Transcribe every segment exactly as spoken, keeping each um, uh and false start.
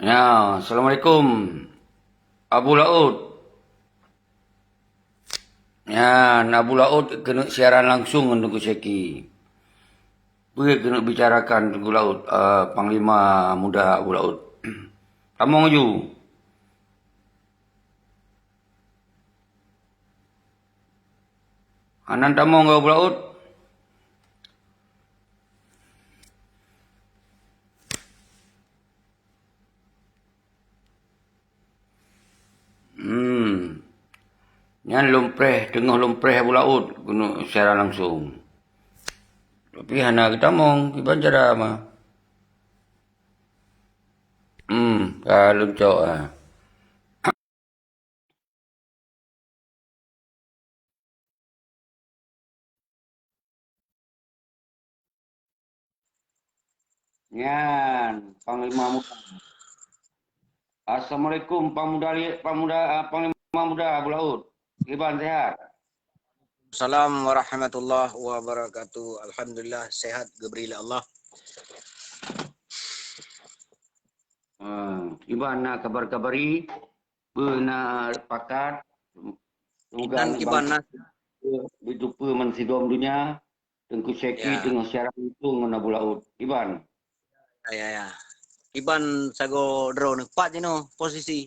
Ya, assalamualaikum. Abu Laôt. Ya, Abu Laôt keuneuk siaran langsung ngon Teungku Syeki. Peue keuneuk bicarakan Teungku Laôt, eh, Panglima Muda Abu Laôt? Tamong laju. Hana tamong keu Abu Laôt? Hmm. Nyan lôn preh, teungoh lôn preh Abu Laôt keuneuk siaran langsung. Tapi hana geutamong, kiban cara ma. Hmm, ka lôn cok, ah. Nyan, Panglima Muda. Assalamualaikum, Pang Muda, Pang Muda, ah, Panglima Muda Abu Laôt. Kiban sehat? Salam warahmatullahi wabarakatuh. Alhamdulillah, sehat geubri lé Allah. Ah, kiban na kabar-kabari? Peue na pakat? Semoga Nan kiban na. Beuteupeue meusidom donya, Teungku Syeki Ya. teungoh siaran langsung ngon Abu Laôt. Kiban? Ya, ya, ya. Kiban sagoe droeneuh, pat jinoe posisi?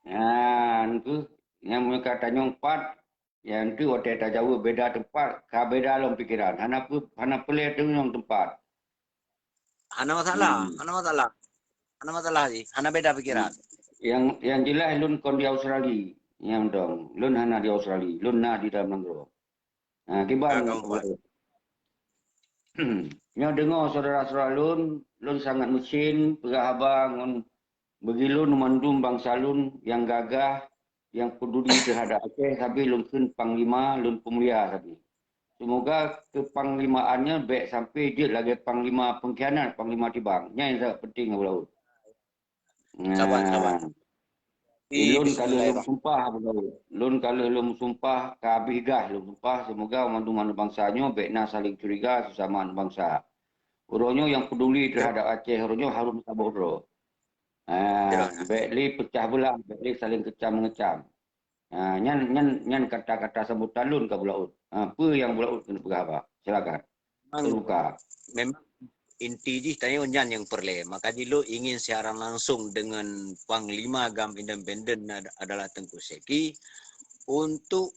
Nyan keuh, nyang meunyoe ka tanyong pat, nyan keuh watée tajaweueb beda teumpat, ka beda lom pikeran. Hana peu-, hana peureulée tanyong teumpat. Hana masalah, Hmm. hana masalah. Hana masalah jih, hana beda pikeran. Yang, yang jeulaih lôn kon di Australia, nyang dong. Lôn hana di Australia, lôn na di dalam nanggroe. Ha, kiban Ka, ka, Abu Laôt. Nyoe deungoe syedara-syedara lôn, lôn sangat meucen peugah haba ngon bagi lôn mandum bansa lôn nyang gagah, nyang peuduli teuhadap Aceh, sabe lôn kheun panglima, lôn peumulia sabe. Seumoga keupanglimaan nyan bék sampai jeuet lagée panglima peungkhianat, panglima tibang. Nyan nyang sangat penting Abu Laôt. Saban, saban. Nah. Di Lôn ka lheueh lôn bismillahirrahmanirrahim. Sumpah Abu Laôt. Lôn ka lheueh lôn sumpah, ka habéh gah lôn sumpah, seumoga mandum aneuk bansa nyoe bék na saléng curiga sesama aneuk bansa. Uroe nyoe nyang peuduli teuhadap Aceh, uroe nyoe harôh meusaboh droe. Ha, Ya. bék lé peucah beulah, bék lé saléng keucam-mengeucam. Ha, nyan, nyan, nyan kata-kata sambutan lôn keu Abu Laôt. Ha, peue nyang Abu Laôt keuneuk peugah haba? Silakan. Memang, Terbuka. memang inti jih tanyoe nyan nyang peureulée. Maka jih lôn ingin siaran langsung dengan Panglima GAM Independen ad-, adalah Teungku Syeki untuk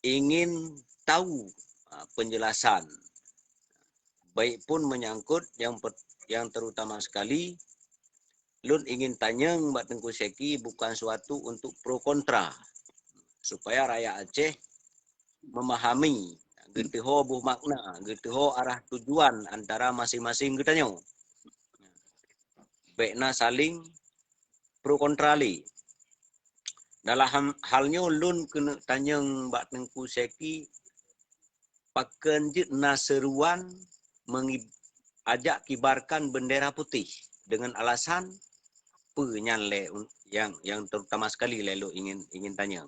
ingin tahu, ha, penjelasan. Baik pun menyangkut yang per-, yang terutama sekali, lôn ingin tanyong bak Teungku Syeki bukan suatu untuk pro kontra, supaya rakyat Aceh memahami, geuteuho boh makna, geuteuho arah tujuan antara masing-masing geutanyoe. Bék na saling pro kontra lé. Dalam ham-, hal nyoe lôn keuneuk tanyong bak Teungku Syeki, pakon jeuet na seuruan mengi-, ajak kibarkan bendera putih dengan alasan peue nyan lé un-, yang, yang terutama sekali lé lôn ingin, ingin tanyong.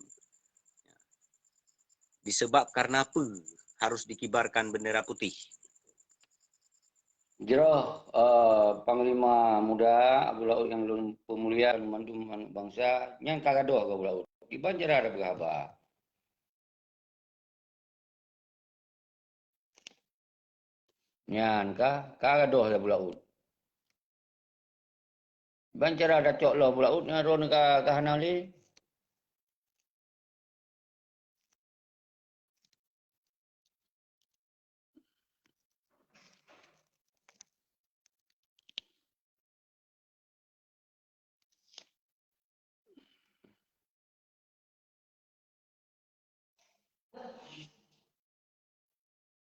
Disebab karena peue harus dikibarkan bendera putih? Jroh, eh, Panglima Muda Abu Laôt nyang lôn peumulia, mandum aneuk bansa, nyang ka gadôh keu Abu Laôt. Kiban cara tapeugah haba. Nyan ka, ka gadôh lé Abu Laôt. Ban cara tacok lom Abu Laôt nyan droeneuh ka, ka hana lé.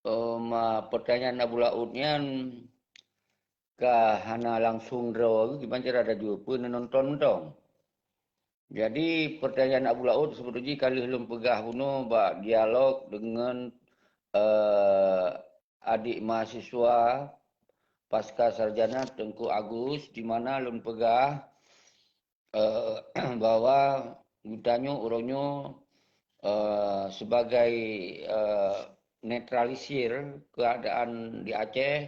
Em, ah, pertanyaan Abu Laôt nyan ka hana langsung droe, kiban cara tajaweueb, peue neunonton mantong. Jadi, pertanyaan Abu Laôt seubeutôi jih ka lheueh lôn peugah bunoe bak dialog deungon, eh, adik mahasiswa pasca sarjana Teungku Agus, di mana lôn peugah, eh, bahwa geutanyoe uroe nyoe, eh, sebagai, eh, netralisir keadaan di Aceh,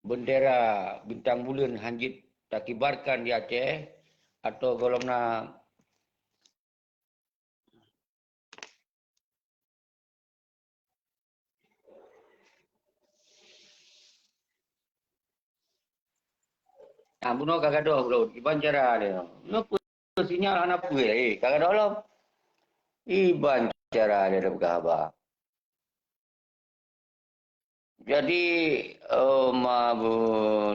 bendera bintang buleuen hanjeuet takibarkan di Aceh, atau gohlom na Nah, bunoe ka gadôh lôn. Iban cara dia. Nyoe peue sinyal hana peue, eh, ka gadôh lom. Iban cara dia dah peugah haba. Jadi, oh, mabu,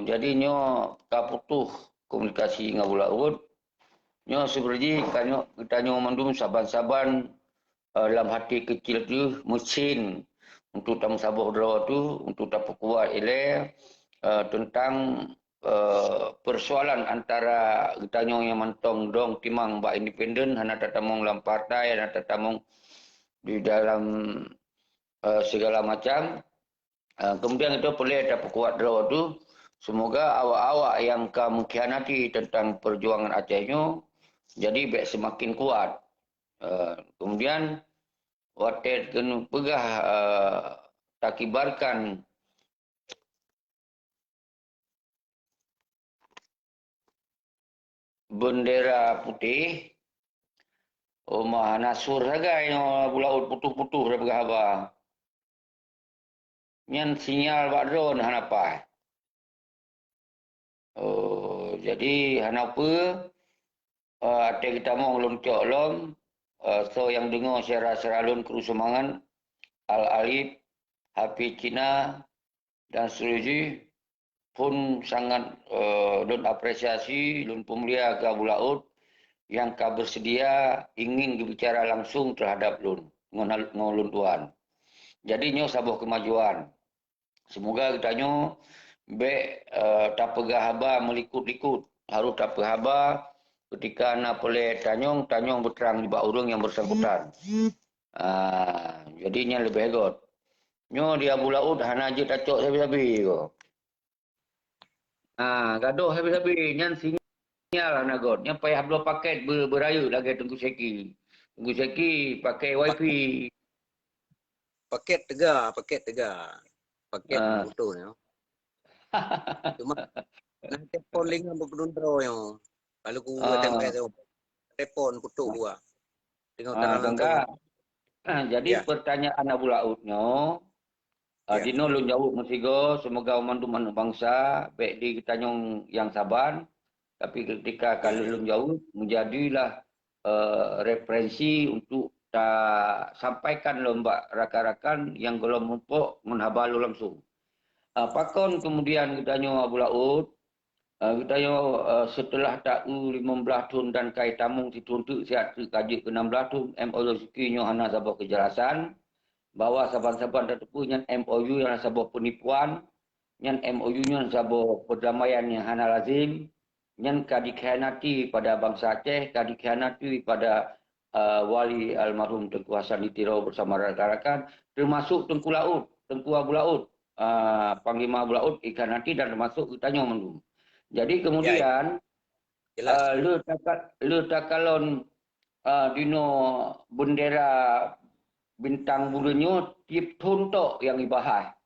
jadi nyoe ka putoh komunikasi ngon Abu Laôt. Nyoe sibeurjih ka nyoe, geutanyoe mandum saban-saban, eh, lam hati keucil teuh meucén untuk tameusaboh droe teuh, untuk tapeukuat ilée, eh, teuntang, eh, peusoalan antara geutanyoe nyang mantong dong timang bak independen, hana tatamong lam partai, hana tatamong di dalam, eh, segala macam. Eh, kemudian itu peureulée tapeukuat droe teuh. Semoga awak-awak nyang ka mengkhianati tentang perjuangan Aceh nyoe, jadi bék semakin kuat. Eh, kemudian watée keuneuk peugah, eh, takibarkan bendera putih, oh, ma hana sur sagai nyoe Abu Laôt putoh-putoh dah peugah haba. Nyan sinyal bak droe hana paih. Oh, jadi hana peue, eh, até geutamong lôn cok lom, eh, soe nyang deungoe syedara-syedara lôn kru seumangat, Al Alif, Hafiz Cina, dan seterusnya, pun sangat, eh, lôn apresiasi, lôn peumulia keu Abu Laôt nyang ka beuseudia ingin geubicara langsung teuhadap lôn ngon, ngon lôn tuan. Jadi nyoe saboh keumajuan. Seumoga geutanyoe bék, eh, tapeugah haba meulikot-likot, harôh tapeugah haba keutika na peureulée tanyong, tanyong beutrang nibak ureuëng nyang beusangkutan. Ah, jadi nyan leubeh göt. Nyoe di Abu Laôt hana jeuet tacok sabe-sabe ko. Ah, gadôh sabe-sabe, nyan sinyal hana göt. Nyan payah bloe paket be-, beurayeuk lagée Teungku Syeki. Teungku Syeki pakai wifi. Paket teuga, paket teuga. Paket Ah. putus nyoe. Cuma na telepon lingan beukeudundro nyoe. Lalu ku Ah. S M S nyoe. Telepon putus gua. Tengok Ah, terang Kang langsung. Kak. Ah, jadi Ya. pertanyaan Abu Laôt nyoe, ah, Ya. jinoe lôn jaweueb meusigoe, seumoga mandum aneuk bansa bék di geutanyong nyang saban, tapi ketika ka lheueh lôn jaweueb, meujadilah, eh, referensi untuk tasampaikan lom bak rakan-rakan nyang gohlom meurumpok ngon haba lôn langsung. Ah, pakon keumudian geutanyoe Abu Laôt, ah, geutanyoe, ah, seuteulah ta-eu limong blaih thon dan ka jitamong sithon teuk siat teuk ka jeuet keu nam blaih thon, M O U Suki nyoe hana saboh keujelasan bahwa saban-saban tateupeue nyan M O U nyan saboh peunipuan, nyan M O U nyan saboh peudamaian nyang hana lazim, nyan ka dikhianati pada bansa Aceh, ka dikhianati pada, eh, wali almarhum Teungku Hasan di Tiro bersama rakan-rakan, termasuk Teungku Laôt, Teungku Abu Laôt, eh, Panglima Abu Laôt, dikhianati dan termasuk geutanyoe mandum. Jadi Ya, ya. kemudian, Jelas. eh, le taka-, le takalon, eh, dinoe bendera bintang buleuen nyoe tiep thon tok nyang jibahas.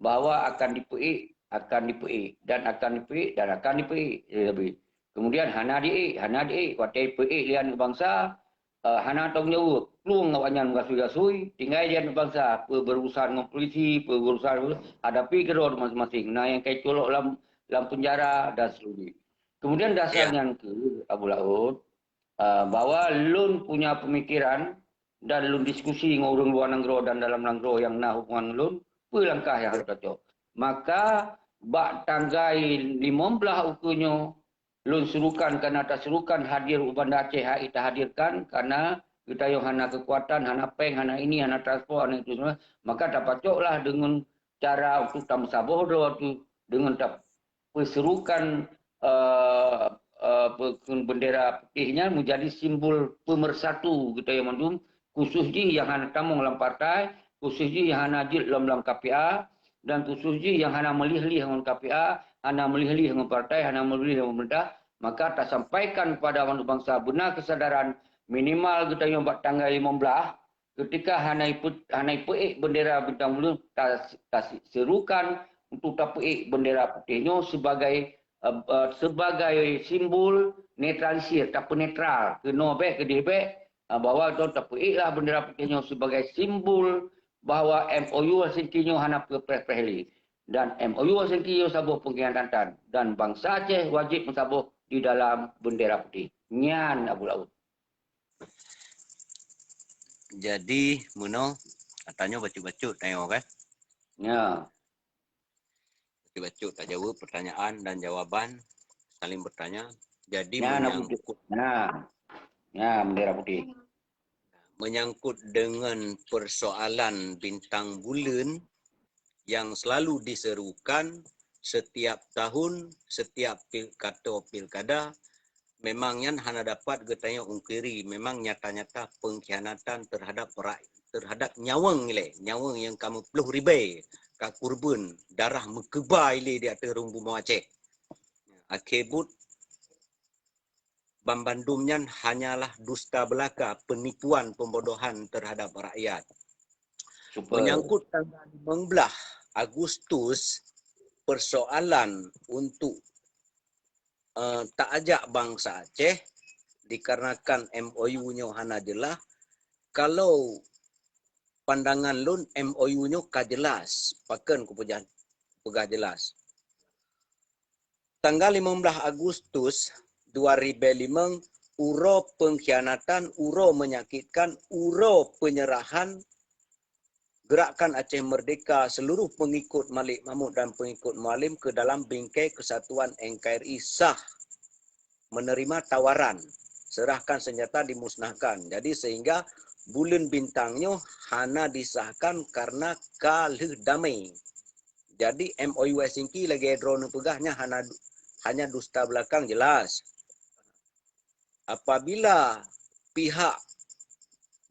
bahwa akan dipeuék, akan dipeuék, dan akan dipeuék, dan akan dipeuék. Jadi, kemudian hana diék, hana diék. Watée peuék lé aneuk bansa, eh, hana tanggung jaweueb. Plueng awaknyan meugasui-gasui, tinggai di aneuk bansa, peu berurusan ngon polisi, peu berurusan, hadapi keudroe maséng-maséng. Na nyang ka jiculok lam, lam penjara dan seterusnya. Kemudian dasar Ya. nyan keuh, Abu Laôt, eh, bahwa lôn punya pemikiran dan lôn diskusi ngon ureuëng luwa nanggroe dan dalam nanggroe nyang na hubungan ngon lôn, peue langkah nyang harôh tacok. Maka, bak tanggai limong blaih ukeue nyoe, lôn serukan, kana taserukan hadir u Banda Aceh hai tahadirkan, kana geutanyoe hana keukuatan, hana péng, hana ini, hana transport, hana itu semua, maka tapacoklah deungon cara untuk tameusaboh droe teuh deungon tapeuserukan, eh, eh, pe-, bendera putih nyan menjadi simbol pemersatu geutanyoe mandum, khusus jih nyang hana tamong lam partai, khusus jih nyang hana jeuet lom lam K P A, dan khusus jih nyang hana meulih-lih ngon K P A, hana meulih-lih ngon partai, hana meulih-lih ngon pemerintah, maka tasampaikan kepada aneuk bansa beuna kesadaran minimal geutanyoe bak tanggai limong blaih, Keutika hana ipeu-, hana ipeuék bendera bintang buleuen, ta-, taserukan untuk tapeuék bendera putéh nyoe sibagai, eh, eh, sebagai simbol netralisir, tapeunetral, keunoe bèk, keudeh bèk, eh, bahwa droe tapeuék lah bendera putih nyoe sebagai simbol bahwa M O U Helsinki nyoe hana peupreh-preh lé. Dan M O U Helsinki nyoe saboh pengkhianatan dan bansa Aceh wajéb meusaboh di dalam bendera putih. Nyan Abu Laut. Jadi, meunoe, tanyoe bacut-bacut tanyoe kan? Ya. Bacut-bacut tajaweueb pertanyaan dan jawaban, saling bertanya. Jadi, Ya, nak menyangkut, Nah. Ya, bendera putih. menyangkut dengan persoalan bintang buleuen yang selalu diserukan setiap tahun, setiap pil-, kato pilkada, memang nyan hana dapat geutanyoe ungkiri, memang nyata-nyata pengkhianatan terhadap rak-, terhadap nyawöng ilèe, nyawöng nyang ka meuploh ribèe ka kurban, darah meukeubah ilèe di ateueh rhueng bumoe Aceh. Akhé buet, banmandum nyan hanyalah dusta belaka, penipuan, pembodohan terhadap rakyat. Super. Menyangkut tanggal lima belas Agustus, persoalan untuk, eh, taajak bansa Aceh dikarenakan M O U nyoe hana jeulaih. Kalau pandangan lôn, M O U nyoe ka jeulaih, pakon kupeugah, peugah jeulaih. Tanggal lima belas Agustus dua ribu lima, uroe pengkhianatan, uroe menyakitkan, uroe penyerahan Gerakan Aceh Merdeka, seluruh pengikut Malik Mahmud dan pengikut Mualim ke dalam bingkai kesatuan N K R I sah menerima tawaran serahkan senjata dimusnahkan. Jadi sehingga buleuen bintang nyoe hana disahkan karena ka lheueh damé. Jadi M O U Helsinki lagèe droeneuh peugah nyan hana, hanya dusta belakang jelas. Apabila pihak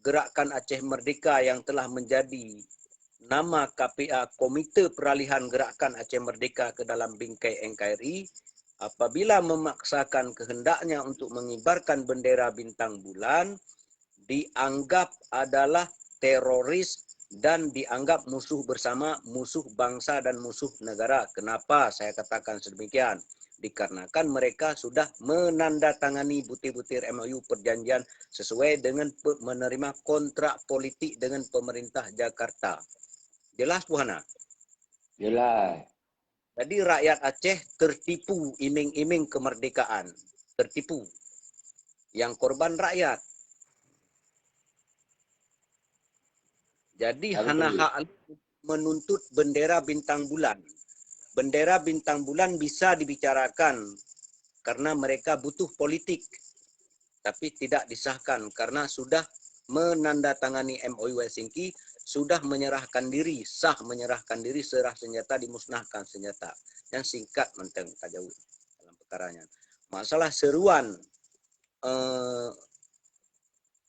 Gerakan Aceh Merdeka yang telah menjadi nama K P A, Komite Peralihan Gerakan Aceh Merdeka, ke dalam bingkai N K R I, apabila memaksakan kehendaknya untuk mengibarkan bendera bintang bulan, dianggap adalah teroris dan dianggap musuh bersama, musuh bangsa dan musuh negara. Kenapa saya katakan sedemikian? Dikarenakan mereka sudah menandatangani butir-butir M O U, perjanjian, sesuai dengan pe-, menerima kontrak politik dengan pemerintah Jakarta. Jelas, Bu Hana? Jelas. Jadi rakyat Aceh tertipu iming-iming kemerdekaan. Tertipu. Yang korban rakyat. Jadi hana hak menuntut bendera bintang bulan. Bendera bintang bulan bisa dibicarakan karena mereka butuh politik, tapi tidak disahkan karena sudah menandatangani M O U Helsinki, sudah menyerahkan diri, sah menyerahkan diri, serah senjata, dimusnahkan senjata. Yang singkat mantong tajaweueb dalam perkara nyan. Masalah seruan, eh,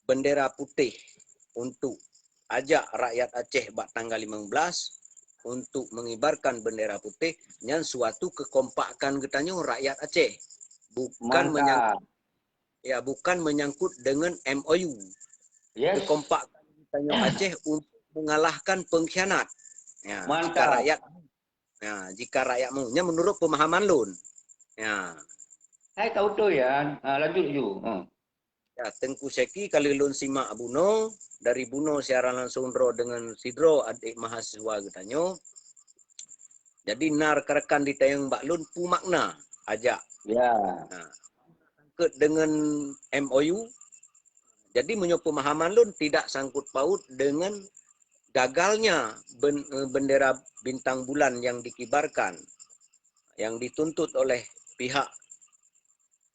bendera putih untuk ajak rakyat Aceh bak tanggal lima belas untuk mengibarkan bendera putih, nyan suatu kekompakan geutanyoe rakyat Aceh. Bukan menyangkut, ya, bukan menyangkut dengan M O U. Kekompakan geutanyoe Aceh untuk mengalahkan pengkhianat. Ya, jika rakyat, ya, jika rakyat mau, nyan menurut pemahaman lôn. Ya. Hai tahu tu ya, ha, lanjut ju. Ha. Ya, Teungku Syeki, ka lheueh lôn simak bunoe, dari bunoe siaran langsung droe deungon sidroe adik mahasiswa geutanyoe. Jadi na rekan-rekan jitanyong bak lôn peue makna ajak. Ya. Ha. Sangkut deungon M O U. Jadi meunyoe pemahaman lôn tidak sangkut paut dengan gagalnya ben-, eh, bendera bintang bulan yang dikibarkan, yang dituntut oleh pihak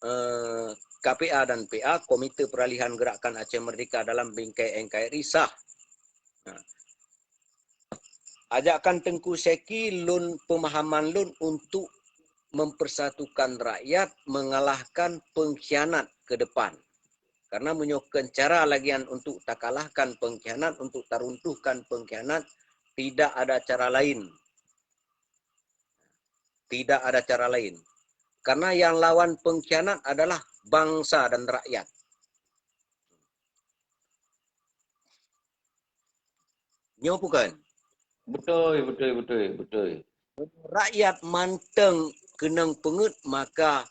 eh, K P A dan P A, Komite Peralihan Gerakan Aceh Merdeka dalam bingkai N K R I sah. Nah. Ajakan Teungku Syeki lôn, pemahaman lôn untuk mempersatukan rakyat mengalahkan pengkhianat ke depan. Karena meunyoe keu cara lagian untuk takalahkan pengkhianat, untuk taruntuhkan pengkhianat, tidak ada cara lain. Tidak ada cara lain. Karena yang lawan pengkhianat adalah bangsa dan rakyat. Nyoe bukan? Betul, betul, betul, betul. Rakyat mantong keunong peungeuet, maka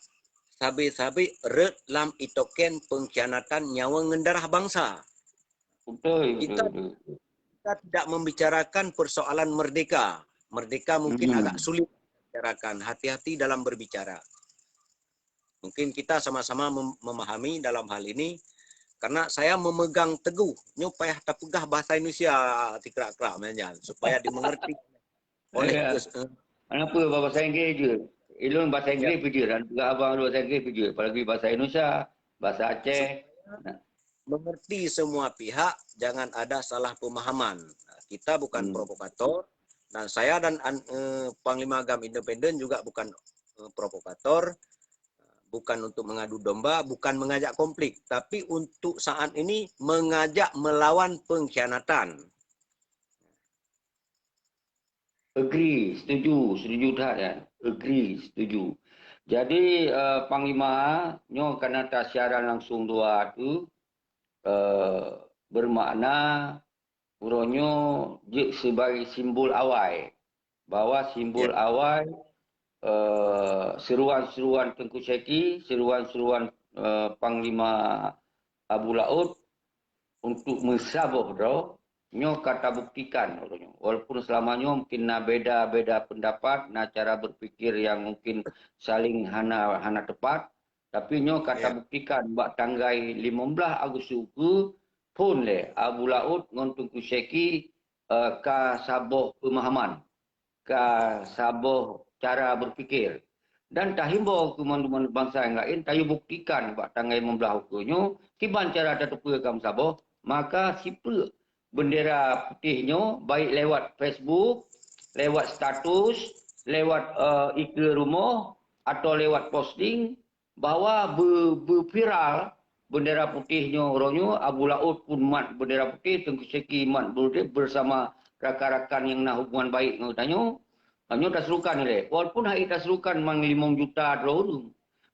sabe-sabe rot lam itoken pengkhianatan nyawa ngon darah bangsa. Betul, Kita betul, betul. kita tidak membicarakan persoalan merdeka. Merdeka mungkin Hmm. agak sulit dibicarakan. Hati-hati dalam berbicara. Mungkin kita sama-sama mem- memahami dalam hal ini, karena saya memegang teguh nyoe payah tapeugah bahasa Indonesia tikrak-krak, supaya dimengerti oleh Ya. kes- eh, Kenapa bahasa Inggris je? Ilun bahasa Inggris pun je, dan juga abang lu bahasa Inggris pun je. Apalagi bahasa Indonesia, bahasa Aceh. Mengerti semua pihak, jangan ada salah pemahaman. Kita bukan Hmm. provokator, dan saya dan an- eh, Panglima GAM Independen juga bukan eh, provokator, bukan untuk mengadu domba, bukan mengajak konflik, tapi untuk saat ini mengajak melawan pengkhianatan. Agree, setuju, setuju that kan. Agree, setuju. Jadi uh, Panglima nyoe karena tasiaran langsung dua tu uh, bermakna uroe nyoe jeuet sebagai simbol awai, bahwa simbol Ya. awai uh, seruan-seruan Tengku Syeki, seruan-seruan uh, Panglima Abu Laut untuk meusaboh droe nyoe ka tabuktikan uroe nyoe. Walaupun selama nyoe mungkin na beda-beda pendapat, na cara berpikir yang mungkin saling hana hana tepat, tapi nyoe ka Ya. tabuktikan bak tanggai lima belas Agustus ukeue phon lé Abu Laut ngon Tengku Syeki uh, ka saboh pemahaman, ka saboh cara berpikir. Dan tahimbau keu mandum-mandum bansa nyang laén tayue buktikan bak tanggai lima belas ukeue nyoe kiban cara tateupeue ka meusaboh, maka sipeuk bendera putih nyoe baik lewat Facebook, lewat status, lewat uh, ikeu rumoh atau lewat posting bahwa be, be viral bendera putih nyoe uroe nyoe Abu Laut pun mat bendera putih, Tengku Syeki mat bendera putih bersama rakan-rakan yang na hubungan baik ngon geutanyoe. Nyoe taserukan ilée. Walaupun hai taserukan mang limong juta droe ureuëng.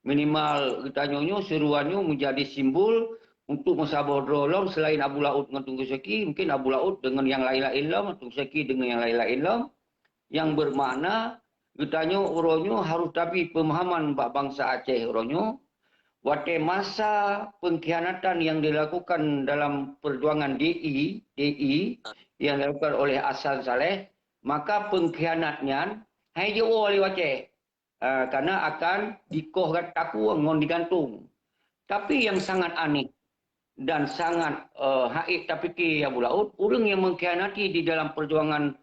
Minimal geutanyoe nyoe seruan nyoe menjadi simbol untuk meusaboh droe lom selain Abu Laut ngon Tengku Syeki, mungkin Abu Laut dengan yang lain-lain lom, Tengku Syeki dengan yang lain-lain lom. Yang bermakna geutanyoe uroe nyoe harus tabi pemahaman bak bansa Aceh uroe nyoe. Watée masa pengkhianatan yang dilakukan dalam perjuangan D I, D I yang dilakukan oleh Hasan Saleh, maka pengkhianat nyan hai jiwoe lé Aceh. Uh, karena akan dikoh takue ngon digantung. Tapi yang sangat aneh dan sangat uh, haid tapike Abu Laut, ureuëng yang mengkhianati di dalam perjuangan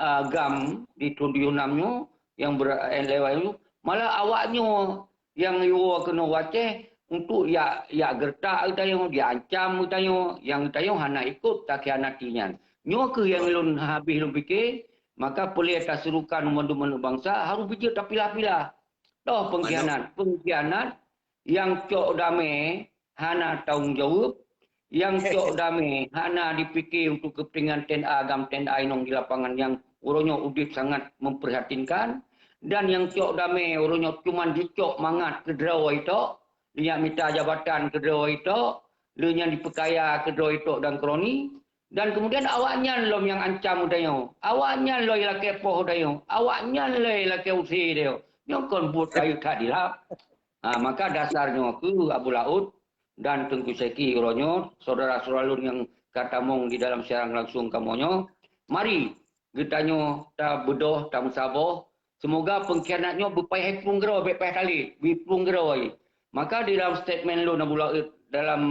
uh, GAM di tujuh enam nyoe yang ber lewat nyoe, malah awak nyoe yang yuwa keunoe waceh untuk yak yak gertak geutanyoe, diancam geutanyoe, yang geutanyoe hana ikut takhianati nyan. Nyoe keuh yang lôn habéh lôn pike, maka peulée taserukan mandum-mandum bansa harus bijeu tapilah-pilah. Toh pengkhianat, pengkhianat yang cok damé hana tanggung jaweueb, yang cok damé hana dipike untuk keupentingan T N A GAM T N A inong di lapangan yang uroe nyoe udeb sangat memprihatinkan, dan yang cok damé uroe nyoe cuman jicok mangat keudroe itok, nyak mita jabatan keudroe itok, lheueh nyan dipeukaya keudroe itok dan kroni, dan kemudian awaknyan lom nyang ancam geutanyoe, awaknyan lom ilakée poh geutanyoe, awaknyan lom ilakée use geutanyoe. Nyoe kon buet rayeuk that dilap. Ha, maka dasar nyoe keuh Abu Laut dan Tengku Syeki uroe nyoe, saudara-saudara lôn nyang ka tamong di dalam siaran langsung kamoe nyoe, mari geutanyoe tabeudôh, tameusaboh. Semoga pengkhianat nyoe beupayah plueng keudroe, bék payah talét, beuplueng keudroe. Maka di dalam statement lôn Abu Laut dalam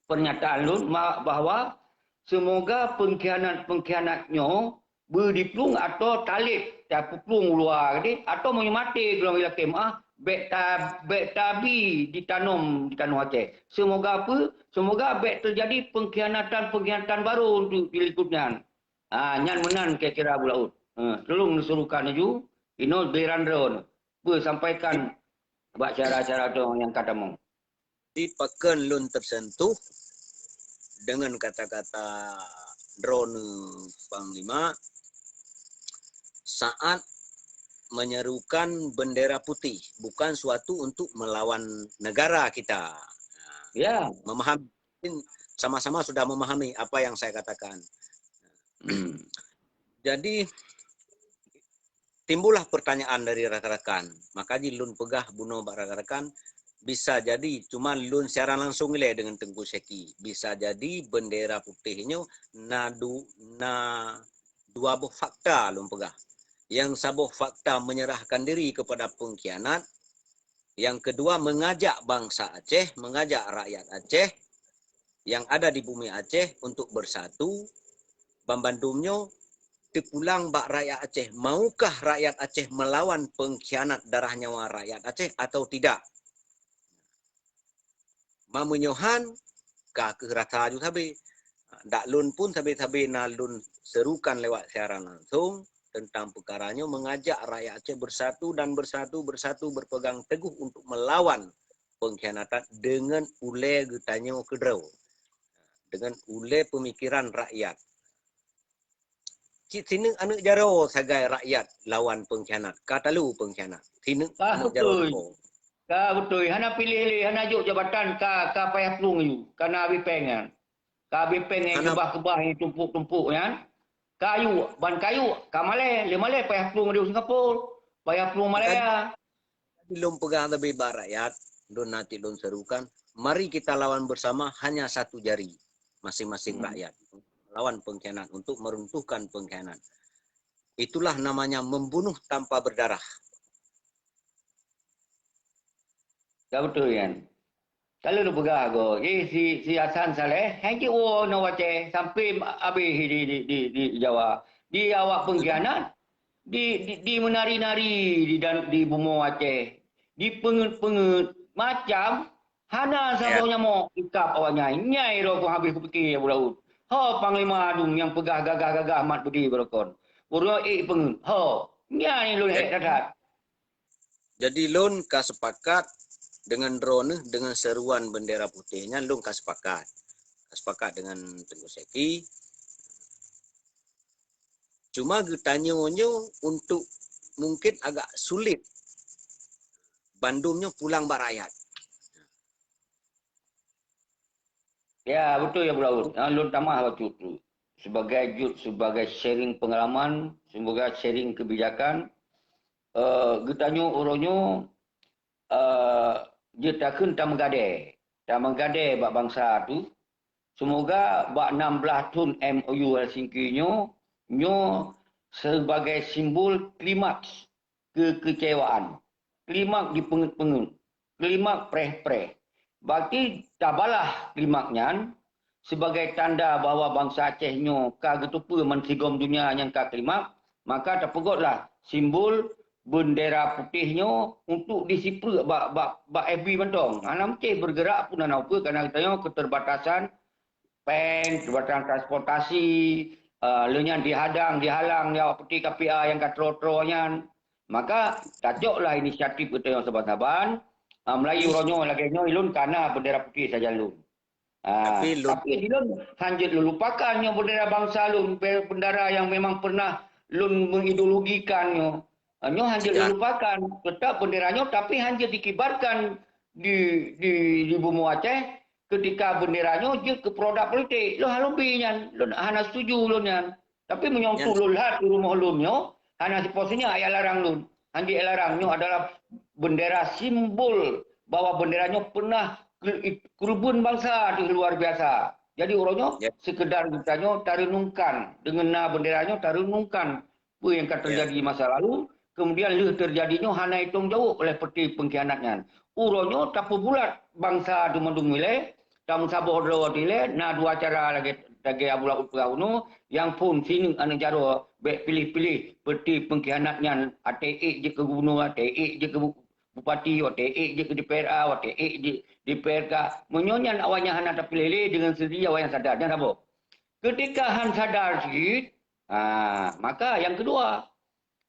pernyataan lôn bahwa semoga pengkhianat-pengkhianat nyoe beudiplueng atau talét tapeuplueng u luwa geude atau meunyoe maté gohlom ilakée meuah bék ta bék tabi ditanom di tanoh Aceh. Semoga apa? Semoga bék terjadi pengkhianatan-pengkhianatan baru untuk dilikut nyan. Ha, nyan meunan kira-kira Abu Laut. Ha, tolong neusuruhkan laju inoe giliran droeneuh. Beusampaikan bak syedara-syedara droeneuh nyang ka tamong. Di pakon lôn tersentuh dengan kata-kata droeneuh Panglima saat menyerukan bendera putih, bukan suatu untuk melawan negara kita. Ya. Memahami, sama-sama sudah memahami apa yang saya katakan. Jadi timbullah pertanyaan dari rakan-rakan. Maka jih lôn peugah bunoe bak rakan-rakan, bisa jadi, cuma lôn siaran langsung ilée deungon Teungku Syeki. Bisa jadi bendera putéh nyoe na du-, na dua boh fakta lôn peugah. Yang saboh fakta menyerahkan diri kepada pengkhianat, yang kedua mengajak bangsa Aceh, mengajak rakyat Aceh yang ada di bumi Aceh untuk bersatu, banmandum nyoe teupulang bak rakyat Aceh. Maukah rakyat Aceh melawan pengkhianat darah nyawa rakyat Aceh atau tidak? Meunyoe han, ka kheueh rasa ju sabe. Dak lôn pun sabe-sabe na lôn serukan lewat siaran langsung tentang peukara nyoe, mengajak rakyat Aceh bersatu dan bersatu, bersatu berpegang teguh untuk melawan pengkhianatan dengan ulée geutanyoe keudroe, dengan ulée pemikiran rakyat. Cit sineuk aneuk jaroe sagai rakyat lawan pengkhianat. Ka talu pengkhianat. Sineuk Ka aneuk jaroe beutôi. Ka beutôi. Hana piléh lé, hana jok jabatan, ka, ka payah plueng yu. Ka na abéh péng nyan. Ka abéh péng nyan Hana keubah-keubah nyang tumpuk-tumpuk nyan. Ka yuk, ban ka yuk, ka malée, lé malée payah plueng di Singapura. Payah plueng Malaya. Lôn peugah leubeh bak rakyat, lôn na cit lôn serukan, mari kita lawan bersama hanya satu jari masing-masing Hmm. rakyat. Lawan pengkhianat, untuk meruntuhkan pengkhianat. Itulah namanya membunuh tanpa berdarah. Ya, beutôi nyan. Ka lôn peugah goe, eh, si, si Hasan Saleh, han jeuet woe nyoe u Aceh, sampai abéh di, di, di, di Jawa. Di awak pengkhianat, di, di, di menari-nari di dan, di bumoe Aceh, di peungeuet-peungeuet macam, hana saboh Ya. nyamok ikab awak nyan. Nyai roh kong habéh kupike, Abu Daud. Ho Panglima Adung nyang peugah gagah-gagah mat beudé barokon. Uroe ék peungeuet. Ho, nyai lôn Ya. hék that-that. Jadi lôn ka sepakat dengan droeneuh, dengan seruan bendera putih nyan lôn ka sepakat. Ka sepakat dengan Teungku Syeki. Cuma geutanyoe nyoe untuk mungkin agak sulit bandum nyoe pulang bak rakyat. Ya, beutôi ya, Abu Daud. Ha, lôn tamah bacut tu. Sebagai jut, sebagai sharing pengalaman, sebagai sharing kebijakan, eh, geutanyoe uroe nyoe, eh, jeuet takheun tameugadée. Tameugadée bak bansa tu. Semoga bak enam belas thon M O U Helsinki nyoe, nyoe sebagai simbol klimaks kekecewaan, klimaks dipeungeuet-peungeuet, klimaks preh-preh. Bagi tabalah klimaks nyan sebagai tanda bahwa bansa Aceh nyoe ka geuteupeue meusigom dunia nyang ka klimaks, maka tapeugotlah simbol bendera putih nyoe untuk disiprek bak, bak, bak F B mantong. Hana meucéh bergerak pun hana upeue, karena geutanyoe keterbatasan péng, keterbatasan transportasi, eh, lheueh nyan dihadang, dihalang di awak putih K P A nyang ka troe-troe nyan. Maka, tacoklah inisiatif geutanyoe saban-saban, eh, meulayeue uroe nyoe lagée nyoe lôn kana bendera putih sajan lôn. Ah, Tapi lôn tapi di lôn hanjeuet lôn lupakan nyoe bendera bansa lôn, be-, bendera yang memang pernah lôn mengideologikan nyoe. Ah, nyoe hanjeuet lôn Ya. lupakan, tetap bendera nyoe tapi hanjeuet dikibarkan di, di, di bumoe Aceh ketika bendera nyoe jeuet keu produk politik. Lôn hana lôn bi nyan, lôn hana setuju lôn nyan. Tapi meunyoe Nyan untuk lôn lhat di rumoh lôn nyoe, hana sipo sinyak jak larang lôn. Hanjeuet larang nyoe adalah bendera simbol bahwa bendera nyoe pernah ke-, keureubeuen bansa teuh luar biasa. Jadi uroe nyoe Ya. sekedar geutanyoe tareunungkan, deungon na bendera nyoe tareunungkan peue nyang ka Ya. terjadi masa lalu, kemudian lheueh terjadi nyoe hana itong jaweueb oleh peuti pengkhianat nyan. Uroe nyoe tapeubulat bansa teuh mandum ilée, tameusaboh droe teuh ilée, na dua cara lagée, lagée Abu Laôt peugah bunoe, nyang phon sineuk aneuk jaroe bék piléh-piléh peuti pengkhianat nyan, watée ék jeuet keu gubunur, watée ék jeuet keu bu-, bupati, watée ék jeuet keu D P R A, watée ék jeuet D P R K. Meunyoe nyan awaknyan hana tapiléh lé, deungon seudiri awaknyan sadar. Nyan saboh. Keutika han sadar cit, ha, maka nyang keudua,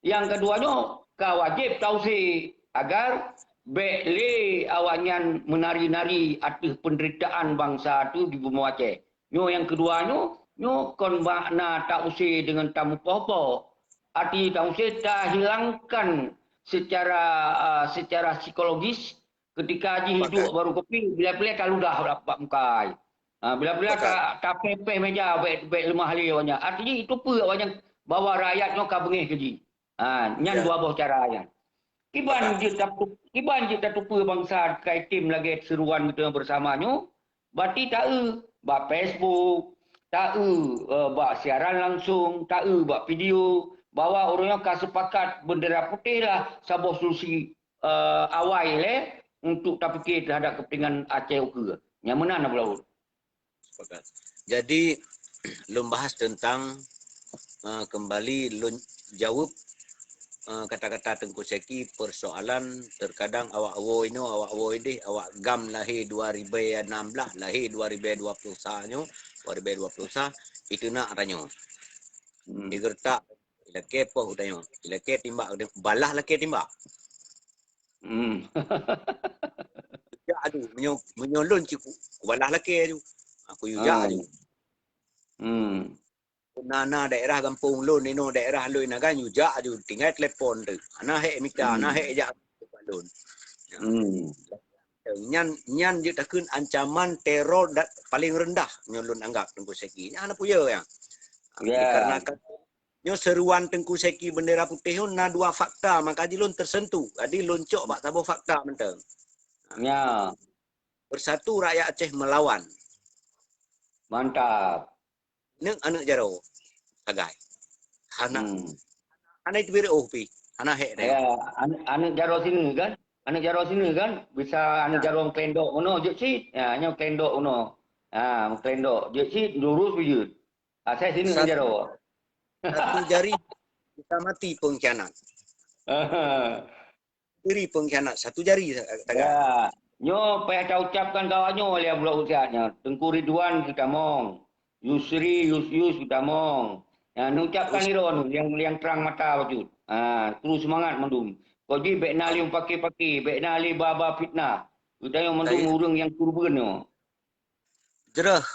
nyang keudua nyoe ka wajéb tausé agar bék lé awaknyan meunari-nari ateueh peunderitaan bansa teuh di bumoe Aceh. Nyoe nyang keudua nyoe, nyoe kon makna tausé deungon tameupoh-poh. Arti tausé tahilangkan secara, a, secara psikologis, keutika jih Sepakat. hidup baru kopi, bila-bila taludah bak muka ai. Ha, bila-bila Sepakat. ta-, tapéh-péh meja bék, bék leumah lé awaknyan. Arti jih itu peue awaknyan bahwa rakyat nyoe ka beungéh keu jih. Ha, nyan dua boh cara nyan. Kiban jeuet tatu-, kiban jeuet tatupeue bansa keu item lagèe seruan geutanyoe bersama nyoe, berarti taeu bak Facebook, taeu, eh, bak siaran langsung, taeu bak video, bahwa ureueng nyoe ka sepakat bendera putih lah saboh solusi, eh, awai lé untuk tapike terhadap kepentingan Aceh ukeue. Nyang meunan Abu Laut. Sepakat. Jadi, lôn bahas tentang, eh, kembali lôn jaweueb, eh, kata-kata Teungku Syeki, persoalan terkadang awak woe inoe, awak woe deh, awak GAM lahé dua ribèe enam belas, lahé dua ribèe dua puluh sa nyoe, dua ribèe dua puluh sa, itu nak tanyoe. Hmm. Digeureutak, ilakèe poh tanyoe, ilakèe timbak, balah lakèe timbak. Hmm. Jak aju, meunyoe, meunyoe lôn cit ku, kubalah lakèe aju. Aku yue jak aju. Hmm. Na, na daerah gampông lôn, inoe daerah lôn na kan, yue jak aju, tinggai telepon tu. Hana hék mita, hana hék jak bak lôn. Hmm. Nyan, nyan jeuet takheun ancaman teror da-, paling rendah nyoe lôn anggap Teungku Syeki. Nyan hana peue ya. Ya. Dikarenakan nyoe seruan Teungku Syeki bendera putih nyoe na dua fakta, maka jih lôn tersentuh. Jadi lôn cok bak saboh fakta mantong. Ya. Bersatu rakyat Aceh melawan. Mantap. Neuk aneuk jaroe sagai. Hana. Hmm. Hana itu biro oh pi. Hana hek deh. Ya, aneuk, aneuk jaroe sini kan? Aneuk jaroe sini kan? Bisa aneuk jaroe meuklendok uno jeuet cit. Ya, nyoe meuklendok uno. Ha, meuklendok jeuet cit, lurus bujeuet. Asai sini aneuk jaroe. Satu jari bisa mati pengkhianat. Diri pengkhianat satu jari sagai. Ya. Nyoe payah taucapkan kawak nyoe lé Abu Laut siat nyoe. Teungku Ridwan geutamong. Yusri, Yus, Yus geutamong. Ya, neucapkan iron nyang, nyang trang mata bacut. Ha, terus semangat mandum. Kok jih bèk na lé paké-paké, bèk na lé ba-ba fitnah. Geutanyoe mandum ureueng nyang kurban nyoe. Jreh,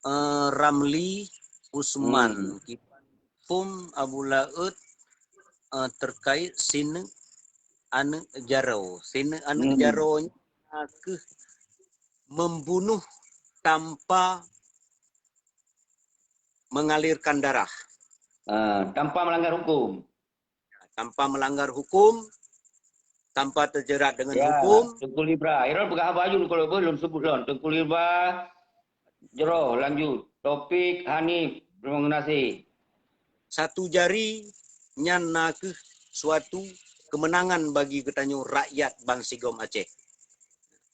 eh, Ramli Usman, hmm. Kiban phôn Abu Laut, eh, terkait sineuk aneuk jaroe. Sineuk aneuk hmm. Jaroe nyan keuh membunuh tanpa mengalirkan darah. Uh, tanpa melanggar hukum. Tanpa melanggar hukum, tanpa terjerat dengan ya, hukum. Teungku Libra, Irol peugah haba aju kalau boleh lôn sebut lôn. Teungku Libra, Jroh, lanjut. Topik Hanif, terima kasih. Satu jari nyan na keuh suatu kemenangan bagi geutanyoe rakyat bansigom Aceh.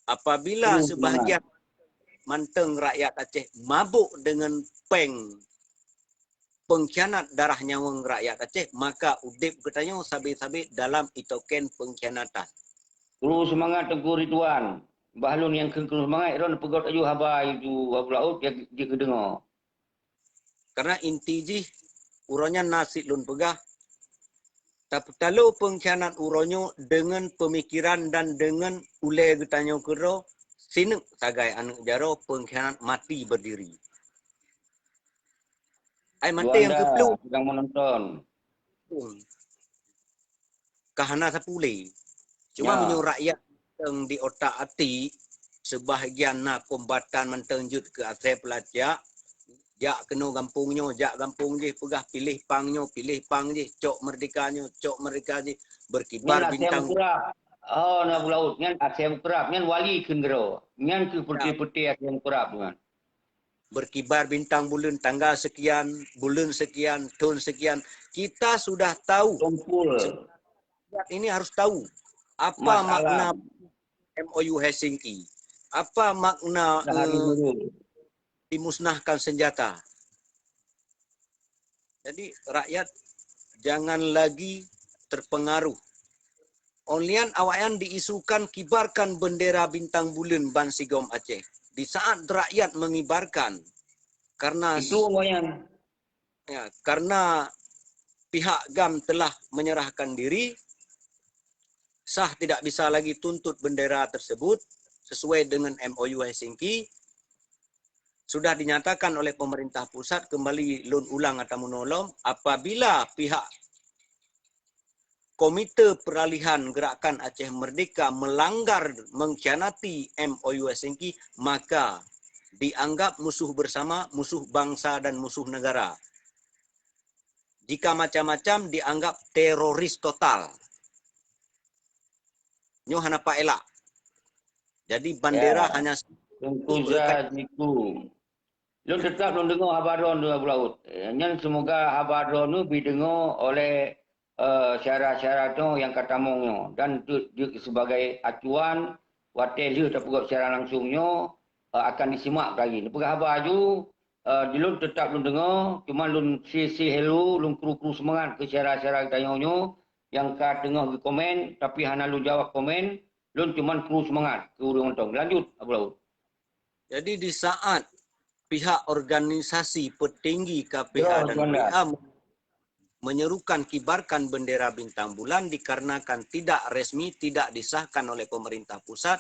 Apabila hmm, sebahagian mantong rakyat Aceh mabok dengan peng pengkhianat darah nyawöng rakyat Aceh, maka udeb geutanyoe sabe-sabe dalam itoken pengkhianatan. Kru seumangat Teungku Ridwan. Bah lôn nyang kheun kru seumangat, droen peugöt aju haba itu Abu Laôt jeuet keudeungoe. Karena inti jih uroe nyan na sit lôn peugah, tapeutalo pengkhianat uroe nyoe deungon pemikiran dan deungon ulèe geutanyoe keudroe, sineuk sagai aneuk jaroe pengkhianat mati berdiri. Ai maté nyang keuplueng sedang menonton. Ka hana sapeue lé. Cuma ya. Meunyoe rakyat mantong di otak até, sebahagian na kombatan mantong jeuet keu asai peulacak, jak keunoe gampông nyoe, jak gampông jih, peugah piléh pang nyoe, piléh pang jih, cok merdeka nyoe, cok merdeka jih, berkibar bintang. Oh, na Abu Laôt, nyan asai mukrab, nyan wali kheun keudroe. Nyan keuh peuté-peuté asai mukrab nyan. Berkibar bintang buleuen tanggal sekian, buleuen sekian, thon sekian. Kita sudah tahu. Ini harus tahu apa makna M O U Helsinki. Apa makna uh, dimusnahkan senjata. Jadi rakyat jangan lagi terpengaruh. Onlian awaknyan diisukan kibarkan bendera bintang buleuen bansigom Aceh. Di saat rakyat mengibarkan karena itu awaknyan ya, karena pihak GAM telah menyerahkan diri, sah tidak bisa lagi tuntut bendera tersebut sesuai dengan M O U Helsinki, sudah dinyatakan oleh pemerintah pusat, kembali lôn ulang atawa menolong, apabila pihak Komite Peralihan Gerakan Aceh Merdeka melanggar, mengkhianati M O U Helsinki, maka dianggap musuh bersama, musuh bangsa dan musuh negara. Jika macam-macam dianggap teroris total. Nyoe hana paelak. Jadi bandera hanya Teuku Zaziku. Lôn tetap lôn deungoe haba droeneuh Abu Laôt. Nyan seumoga haba droeneuh bideungoe oleh eh, syara-syara nyoe nyang ka tamong nyoe dan jeuet sebagai acuan watée lheueh tapeugét secara langsung nyoe eh, akan disimak lagi. Neupeugah haba aju, eh, di lôn tetap lôn deungoe, cuma lôn si-si helu, lôn kru-kru seumangat keu syara-syara geutanyoe nyoe nyang ka teungoh geukomen tapi hana lôn jawab komen, lôn cuma kru seumangat keu ureuëng mantong. Lanjut Abu Laôt. Jadi di saat pihak organisasi petinggi K P A dan P A menyerukan kibarkan bendera bintang bulan dikarenakan tidak resmi, tidak disahkan oleh pemerintah pusat,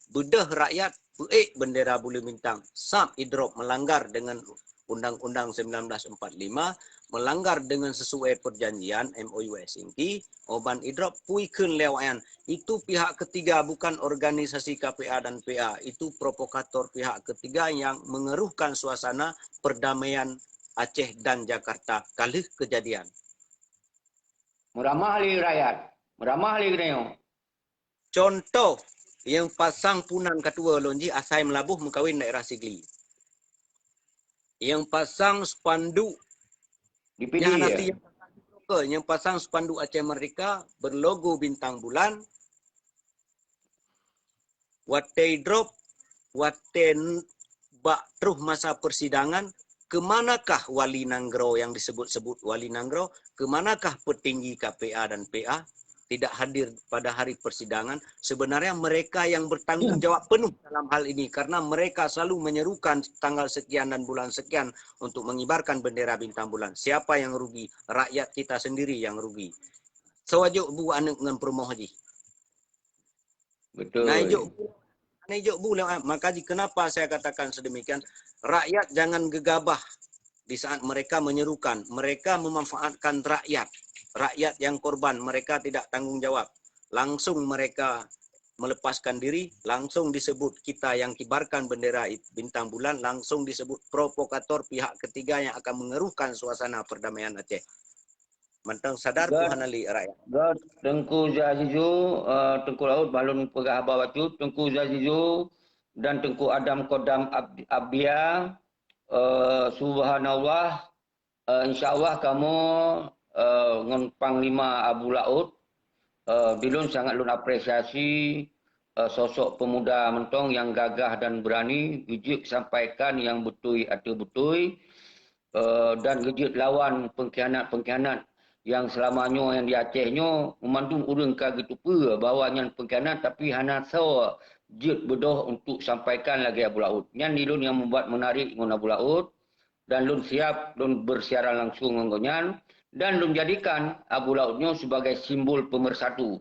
beudôh rakyat peuék bendera buleuen bintang, sab idrop melanggar dengan Undang-Undang sembilan belas empat lima, melanggar dengan sesuai perjanjian M O U Helsinki, oban idrop pui kheun lewat nyan. Itu pihak ketiga, bukan organisasi K P A dan P A. Itu provokator pihak ketiga yang mengeruhkan suasana perdamaian Aceh dan Jakarta ka lheueh kejadian. Meuramah lé rakyat, meuramah lé geutanyoe. Contoh, nyang pasang punan ka tuwoe lôn jih asai meulaboh meukawen daerah Sigli. Nyang pasang spanduk di P D ya? Nyang pasang spanduk Aceh Merdeka berlogo bintang bulan, watée drop, watée bak troh masa persidangan, keumanakah wali nanggroe yang disebut-sebut wali nanggroe, keumanakah petinggi K P A dan P A tidak hadir pada hari persidangan, sebenarnya mereka yang bertanggung jawab penuh dalam hal ini karena mereka selalu menyerukan tanggal sekian dan bulan sekian untuk mengibarkan bendera bintang bulan. Siapa yang rugi? Rakyat kita sendiri yang rugi. Sewajok bu aneuk ngon peurumoh jih. Betul. Nah, ijok bu, nah, ijok bu lewat. Maka kenapa saya katakan sedemikian, rakyat jangan gegabah di saat mereka menyerukan, mereka memanfaatkan rakyat. Rakyat yang korban, mereka tidak tanggung jawab. Langsung mereka melepaskan diri, langsung disebut kita yang kibarkan bendera bintang bulan, langsung disebut provokator pihak ketiga yang akan mengeruhkan suasana perdamaian Aceh. Mantong sadar Tuhan Ali rakyat. Teungku Zazizu, uh, Teungku Laut, balon peugah haba bacut, Teungku Zazizu dan Teungku Adam Kodam Abdia, uh, subhanallah, uh, insya Allah kamu uh, ngon Panglima Abu Laut, uh, dilun sangat lun apresiasi uh, sosok pemuda mentong yang gagah dan berani, bijik sampaikan yang betul atau betul, uh, dan geujeuet lawan pengkhianat-pengkhianat yang selama nyoe yang di Aceh nyoe, mandum ureuëng ka geuteupeue bahwa nyan pengkhianat, tapi hana soe jeuet beudôh untuk sampaikan lagée Abu Laut. Nyan dilun yang membuat menarik ngon Abu Laut, dan lun siap lun bersiaran langsung ngon gobnyan, dan lun jadikan Abu Laut nyoe sebagai simbol pemersatu.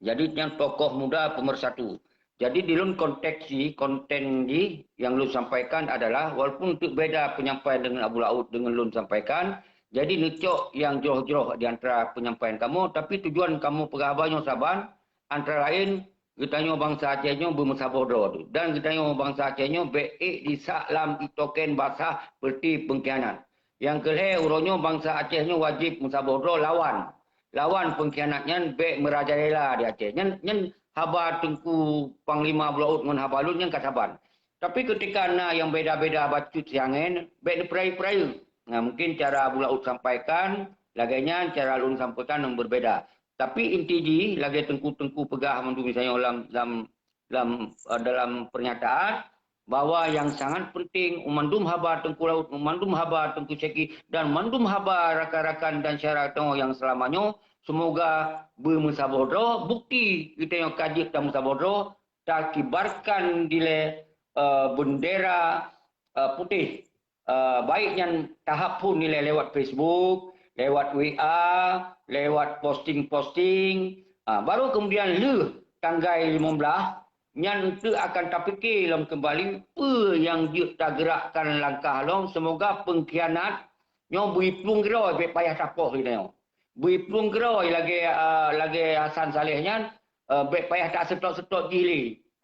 Jadi nyan tokoh muda pemersatu. Jadi di lôn konteks jih, konten jih yang lôn sampaikan adalah walaupun untuk beda penyampaian dengan Abu Laut dengan lôn sampaikan, jadi neucok yang jroh-jroh di antara penyampaian kamu, tapi tujuan kamu peugah haba nyoe saban antara lain geutanyoe bansa Aceh nyoe beumeusaboh droe tu dan geutanyoe bansa Aceh nyoe bék ék disak lam itoken basah peuti pengkhianat. Nyang keulhée uroe nyoe bansa Aceh nyoe wajéb meusaboh droe lawan lawan pengkhianat nyan bék meurajalela di Aceh. Nyan, nyan haba Teungku Panglima Abu Laut ngon haba lôn nyan ka saban. Tapi ketika na nyang beda-beda bacut siangén, bék neupeurayeuk-peurayeuk. Nah, mungkin cara Abu Laut sampaikan lagée nyan, cara lôn sampaikan nyang berbeda. Tapi inti jih lagée teungku-teungku peugah mandum misalnya lam lam lam uh, dalam pernyataan bahwa yang sangat penting mandum haba Teungku Laut, mandum haba Teungku Syeki dan mandum haba rakan-rakan dan syara tangoe yang selama nyoe semoga beumeusaboh droe bukti kita yang kajik dan meusaboh droe takibarkan dilée uh, bendera uh, putih uh, baik nyan tahap pun nilai lewat Facebook, lewat W A, lewat posting-posting. Uh, baru kemudian leuh tanggai lima belas nyan untuk akan tapikir lom kembali peue yang jeuet tagerakkan langkah lom semoga pengkhianat nyoe beuiplung keudroe bék payah tapoh lé nyoe. Beuiplung keudroe lagée uh, lagée Hasan Saleh nyan uh, bék payah tak setot-setot jih lé.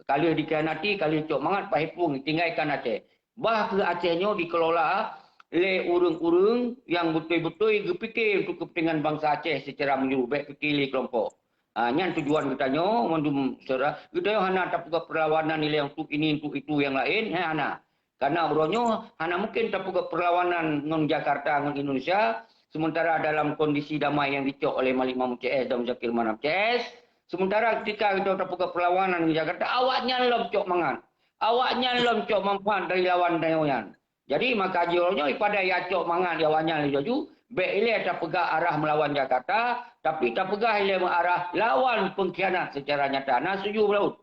Ka lheueh dikhianati, ka lheueh cok mangat payah iplung tinggai kan Aceh. Bah keu Aceh nyoe dikelola lé ureuëng-ureuëng nyang beutôi-beutôi geupike untuk keupeuntengan bansa Aceh seucara meunyeluruh, bék pike lé keulompok. Ha, nyan tujuan geutanyoe, mandum syedara. Geutanyoe hana tapeugah peulawanan ilée untuk ini, untuk itu nyang laén, ha, hana. Karena uroe nyoe hana mungkin tapeugah peulawanan ngon Jakarta, ngon Indonesia, sementara dalam kondisi damai nyang dicok oleh Malik Mahmud C S dan Muzakir Manaf C S, sementara ketika geutanyoe tapeugah peulawanan ngon Jakarta, awaknyan lom cok mangat. Awaknyan lom cok manfaat dari lawan tanyoe nyan. Jadi, maka jih uroe nyoe padahai ya cok mangat di awaknyan laju-laju, bék ilée tapeugah arah meulawan Jakarta, tapi tapeugah ilée arah lawan pengkhianat secara nyata. Na setuju, Abu Laut?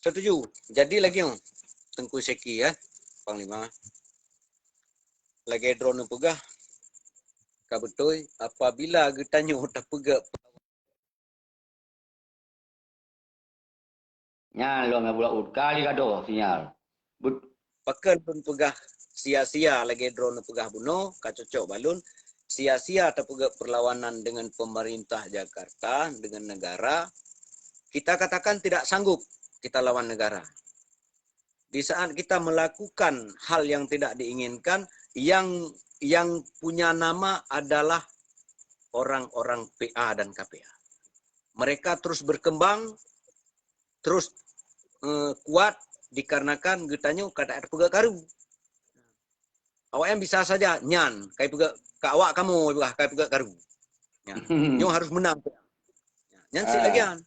Setuju. Jadi lagi, Teungku Syeki, ya, Panglima. Lagée droeneuh peugah, ka beutôi, apabila geutanyoe tapeugah Nyan lom Abu Laut, kali gadoh sinyal. Bet- Pakon lôn peugah sia-sia lagée droeneuh peugah bunoe, ka cocok bak lôn, sia-sia tapeugah perlawanan dengan pemerintah Jakarta, dengan negara. Kita katakan tidak sanggup kita lawan negara. Di saat kita melakukan hal yang tidak diinginkan, yang yang punya nama adalah orang-orang P A dan K P A. Mereka terus berkembang, terus, eh, kuat dikarenakan geutanyoe ka tapeugah karu. Awaknyan bisa saja nyan, kai peugah ka awak kamoe, kai peugah karu. Ya. Nyoe harus menang. Nyan sit lagi nyan.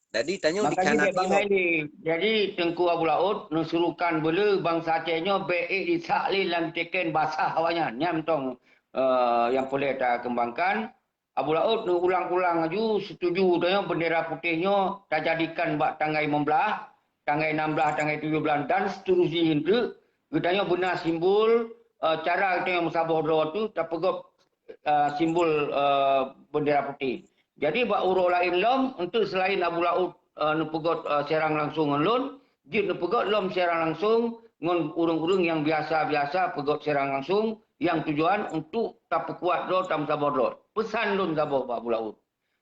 Jadi tanyoe dikhianati. Jadi Teungku Abu Laut neusuruhkan beule bansa Aceh nyoe bék ék disak lé lam teken basah awaknyan. Nyan mantong, eh, nyang peureulée takeumbangkan. Abu Laut neuulang-ulang laju setuju tanyoe bendera putéh nyoe tajadikan bak tanggai limong blaih, tanggai enam blaih, tanggai tujoh blaih dan seterusnya jih eunteuk geutanyoe beuna simbol, eh, cara geutanyoe meusaboh droe tu tapeugöt, eh, simbol, eh, bendera putéh. Jadi bak uroe laén lom eunteuk seulaén Abu Laut, eh, neupeugöt, eh, siaran langsung ngon lôn, jeuet neupeugöt lom siaran langsung ngon ureuëng-ureuëng nyang biasa-biasa peugöt siaran langsung nyang tujuan untuk tapeukuat droe, tameusaboh droe. Peusan lôn saboh bak Abu Laut.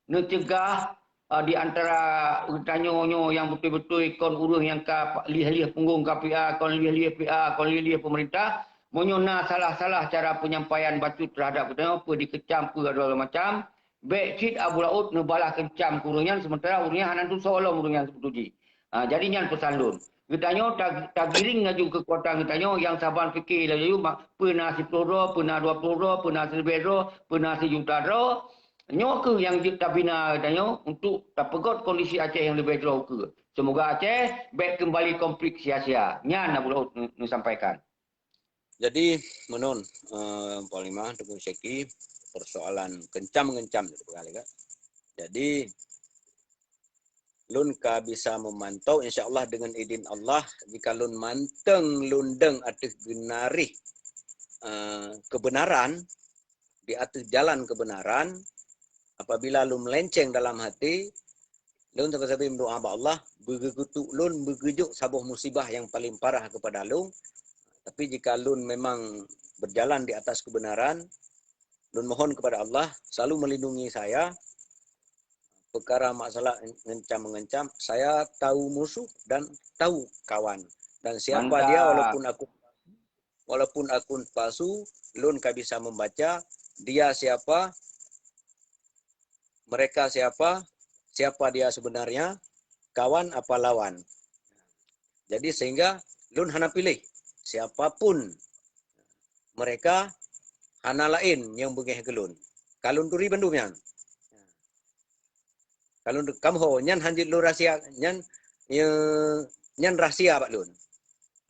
Neuceugah, ah, di antara geutanyoe nyoe nyang beutôi-beutôi kon ureuëng nyang ka lieh-lieh punggong K P A, kon lieh-lieh P A, kon lieh-lieh pemerintah, meunyoe na salah-salah cara penyampaian bacut terhadap geutanyoe, peue dikecam, peue segala macam, bék cit Abu Laut neubalah keucam keu ureuëng nyan, sementara ureuëng nyan hana tusoe lom ureuëng nyan seubeutôi jih. Ha, jadi nyan peusan lôn. Geutanyoe ta-, tagiring laju keukuatan geutanyoe nyang saban pike laju ma-, peue na siplôh droe, peue na dua plôh droe, peue na sileubeh droe, peue na sijuta droe. Nyoe kheueh nyang jeuet tabina geutanyoe untuk tapeugöt kondisi Aceh nyang leubeh jroh ukeue. Seumoga Aceh bék keumbali konflik sia-sia. Nyan Abu Laut neu-, neusampaikan. Jadi, meunan, eh, Panglima Teungku Syeki, persoalan kencam-ngencam tadi peugah lé, kan? Jadi, lôn ka bisa memantau, insya Allah dengan idin Allah, jika lôn manteng lôn deng ateueh geunarih, eh, kebenaran, di ateueh jalan kebenaran, apabila lôn melenceng dalam hati, lôn sabe-sabe meudoa bak Allah, beugeutuek lôn, beugeujok saboh musibah nyang paleng parah keupada lôn. Tapi jika lôn memang berjalan di atas kebenaran, lôn mohon kepada Allah selalu melindungi saya. Peukara masalah ngencam-ngencam, saya tahu musuh dan tahu kawan. Dan siapa dia, walaupun aku walaupun akun palsu, lôn ka bisa membaca dia siapa, mereka siapa, siapa dia sebenarnya, kawan apa lawan. Jadi sehingga lôn hana piléh siapapun mereka, hana laén nyang beungéh keu lôn. Ka lôn turi bandum nyan. Kalau kamoe ho, nyan hanjeuet lôn rahsia, nyan, ye, nyan rahsia bak lôn.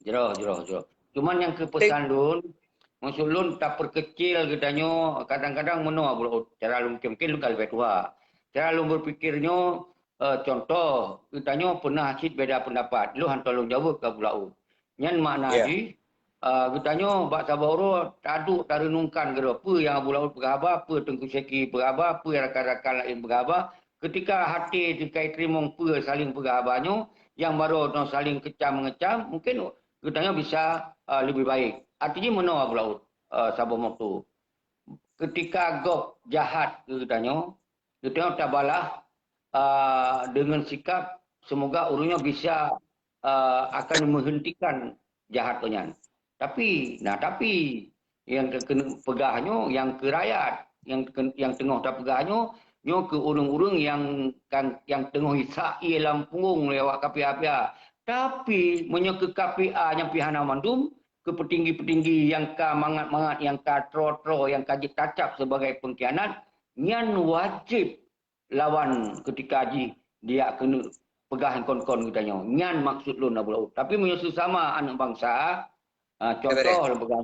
Jroh, jroh, jroh. Cuman nyang keu peusan lôn, maksud lôn tapeukeucil geutanyoe, kadang-kadang meunoe Abu Laut, cara lôn mungken, mungken lôn ka leubeh tuha. Cara lôn beupikir nyoe, eh, contoh, geutanyoe peunah cit beda peundapat, lôn hantom lôn jaweueb keu Abu Laut. Nyan makna jih, Ah, geutanyoe bak saboh uroe taduek tareunungkan keudroe peue nyang Abu Laut peugah haba, peue Teungku Syeki peugah haba, peue rakan-rakan laén peugah haba. Keutika até teuka jiteurimong peue saléng peugah haba nyoe, nyang barô nyoe saléng kecam-mengecam, mungken geutanyoe bisa, ah, leubeh baik. Arti jih meunoe Abu Laut, ah, saboh meutu. Keutika gob jahat keu geutanyoe, geutanyoe tabalah, ah, deungon sikap seumoga ureuëng nyoe bisa, ah, akan meuheuntikan jahat geuh nyan. Tapi, nah, tapi nyang keu-, keuneuk peugah nyoe nyang keu rakyat, nyang keu-, nyang teungoh tapeugah nyoe, nyoe keu ureuëng-ureuëng nyang kan, nyang teungoh jisa'i lam punggong lé awak K P A P A. Tapi meunyoe keu K P A nyang pih hana mandum, keu peutinggi-peutinggi nyang ka mangat-mangat, nyang ka troe-troe, nyang ka jeuet tacab sibagai peungkhianat, nyan wajéb lawan keutika jih dijak keuneuk peugah kon-kon geutanyoe. Nyan maksud lôn, Abu Laôt. Tapi meunyoe seusama aneuëk bansa, ah, contoh lôn peugah,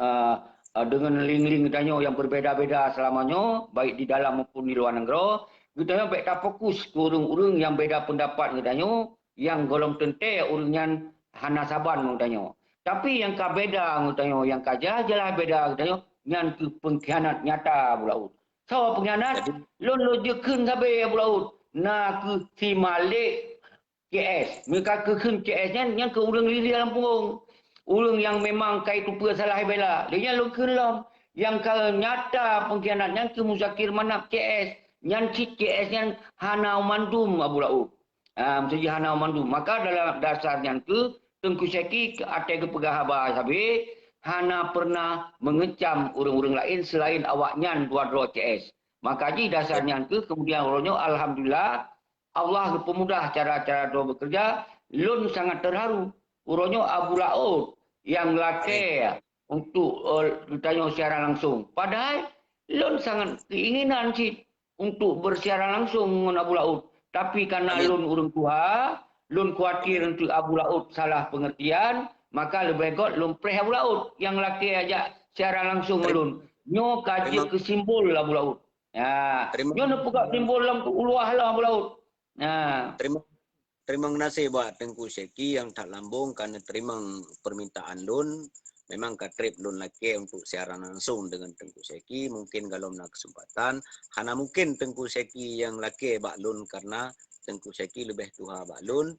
ah, ah, deungon ling-ling geutanyoe nyang berbeda-beda seulama nyoe, baik di dalam maupun di luwa nanggroe, geutanyoe bék tafokus keu ureuëng-ureuëng nyang beda peundapat geutanyoe, nyang gohlom teuntée ureuëng nyan hana saban ngon geutanyoe. Tapi nyang ka beda ngon geutanyoe, nyang ka jeulaih-jeulaih beda geutanyoe, nyan keuh peungkhianat nyata, Abu Laôt. Soe peungkhianat? Jadi lôn, lôn jeuet kheun sabe, Abu Laôt. Na keuh si Malik C S. Meunyoe ka kheun C S nyan, nyan keuh ureuëng lili lam punggong. Ureuëng nyang memang ka jiteupeue salah jibela. Lé nyan lôn kheun lom. Nyang ka nyata peungkhianat nyan keuh Muzakir Manaf C S. Nyan cit C S nyan hana mandum, Abu Laôt. Ah, meuseujih hana mandum. Maka dalam dasar nyan keuh Teungku Syeki keu até geupeugah haba sabe, hana pernah meungeucam ureuëng-ureuëng laén seulaén awaknyan dua droe C S. Maka jih dasar nyan keuh kemudian uroe nyoe, alhamdulillah, Allah geupeumudah cara-cara droe beukeureuja, lôn sangat teuharu. Uroe nyoe Abu Laôt nyang lakée untuk, eh, geutanyoe siaran langsung. Padahai lôn sangat keinginan cit untuk bersiaran langsung ngon Abu Laôt. Tapi karena lôn ureuëng tuha, lôn khawatir untuk Abu Laôt salah pengertian, maka leubeh göt lôn preh Abu Laôt nyang lakée ajak siaran langsung ngon lôn. Nyoe ka jeuet keu simbol, Abu Laôt. Ya, nyoe neupeugah simbol lam uluwa lom, Abu Laôt. Ya. Terima Teurimong gaséh bak Teungku Syeki nyang that lambong ka neuteurimong peumintaan lôn. Memang ka treb lôn lakée untuk siaran langsong deungon Teungku Syeki, mungken gohlom na keuseumpatan. Hana mungken Teungku Syeki nyang lakée bak lôn, karena Teungku Syeki leubeh tuha bak lôn.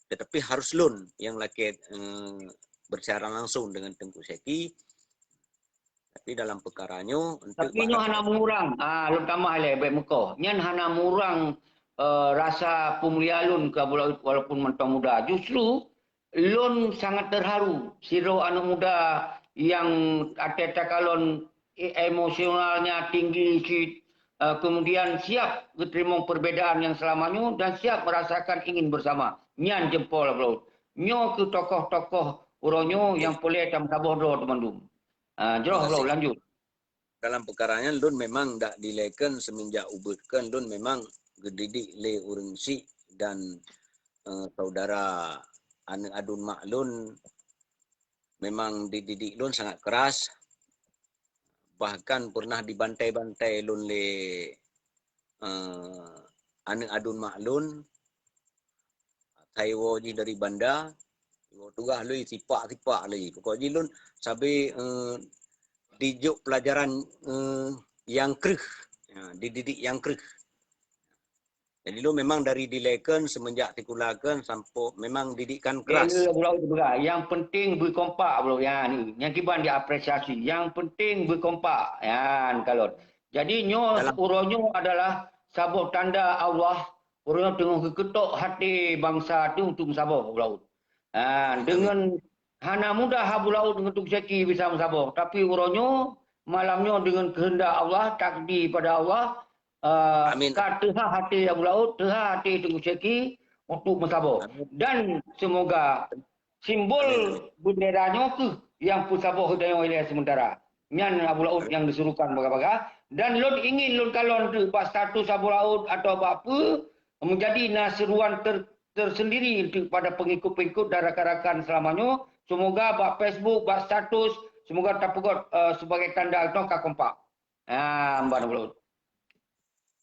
Teutapi harôh lôn nyang lakée, eh, bersiaran langsong deungon Teungku Syeki. Tapi dalam peukara nyoe, enteuk... Tapi nyoe hana meungurang, ah, lôn tamah ilée, bék meukoh. Nyan hana meungurang, eh, rasa peumulia lôn keu Abu Laôt walaupun mantong muda. Justru lôn sangat teuharu sidroe aneuëk muda nyang até takalon e-, emosionalnya tinggi cit, eh, kemudian siap geuteurimong perbedaan nyang seulama nyoe dan siap merasakan ingin bersama. Nyan jempol Abu Laôt. Nyoe keuh tokoh-tokoh uroe nyoe nyang peureulée tameusaboh droe teumandum. Ah, jroh Abu Laôt, lanjut. Dalam peukara nyan lôn memang dak dilée kheun, seumenjak ubit kheun lôn memang geudidik lé ureuëng syiek dan, eh, saudara aneuëk aduen mak lôn memang dididik lôn sangat keras, bahkan pernah dibantai-bantai lôn lé, eh, aneuëk aduen mak lôn. Asai iwoe jih dari banda, iwoe tugaih lé, sipak-sipak lé. Pokok jih lôn sabe, eh, dijok pelajaran, eh, nyang kreueh, ya, dididik nyang kreueh. Jadi lôn memang dari dilée kheun, seumenjak sikula kheun sampoe memang didikan keras. Nyang penting beukompak, Bro, ya, ni. Nyang kiban diapresiasi. Nyang penting beukompak. Nyan kalon. Jadi nyoe, uroe nyoe adalah saboh tanda Allah, uroe nyoe teungoh geukeutok até bansa teuh untuk meusaboh, Abu Laôt. Ha, deungon hana mudah Abu Laôt ngon Teungku Syeki bisa meusaboh, tapi uroe nyoe, malam nyoe deungon keuheundak Allah, takdir pada Allah, eh, ka teuhah até Abu Laôt, teuhah até Teungku Syeki untuk meusaboh. Dan semoga simbol bendera nyoe keuh nyang peusaboh geutanyoe ilée sementara. Nyan Abu Laôt nyang disuruhkan bagah-bagah. Dan lôn ingin lôn kalon teuk bak status Abu Laôt atawa bak peue, menjadi na seruan ter-, tersendiri untuk pada pengikut-pengikut dan rakan-rakan selama nyoe. Semoga bak Facebook, bak status, semoga tapeugöt, eh, sebagai tanda geutanyoe ka kompak. Ah, meunan Abu Laôt.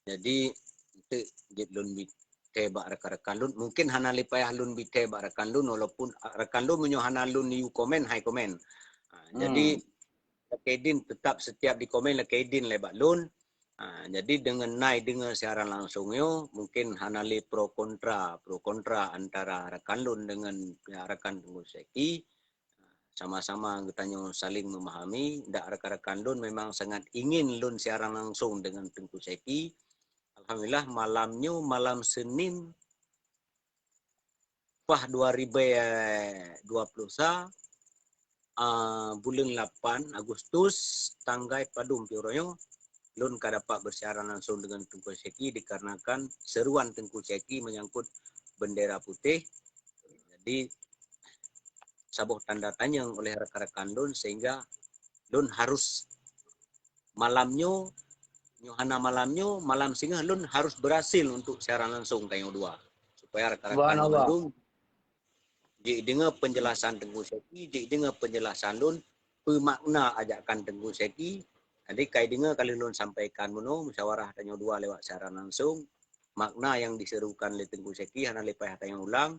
Jadi, enteuk jeuet lôn bi thèe bak rakan-rakan lôn. Mungkin hana lé payah lôn bi thèe bak rakan lôn, walaupun, ah, rakan lôn meunyoe hana lôn yue komen, hai komen. Ah, jadi, lakèe idin tetap setiap dikomen lakèe idin lé bak lôn. Ah, jadi deungon na i deungö siaran langsung nyoe, mungkin hana lé pro kontra, pro kontra antara rakan lôn deungon pihak rakan Teungku Syeki. Sama-sama geutanyoe saling memahami, dak rakan-rakan lôn memang sangat ingin lôn siaran langsung deungon Teungku Syeki. Alhamdulillah, malam nyoe, malam Senin, paih dua ribèe dua puluh sa, ah, buleuen lapan Agustus, tanggai padum pih uroe nyoe, lôn ka dapat bersiaran langsung dengan Teungku Syeki dikarenakan seruan Teungku Syeki menyangkut bendera putih. Jadi, saboh tanda tanyong oleh rakan-rakan lôn sehingga lôn harus malam nyoe, nyoe hana malam nyoe, malam singoh lôn harus berhasil untuk siaran langsung tanyoe dua. Supaya rakan-rakan Subhanallah. Bandung jideungoe penjelasan Teungku Syeki, jideungoe penjelasan lôn, peumakna ajakan Teungku Syeki. Jadi, kai deungoe ka lheueh lôn sampaikan bunoe, musyawarah tanyoe dua lewat siaran langsung. Makna yang diserukan lé Teungku Syeki hana leupah tanyoe ulang.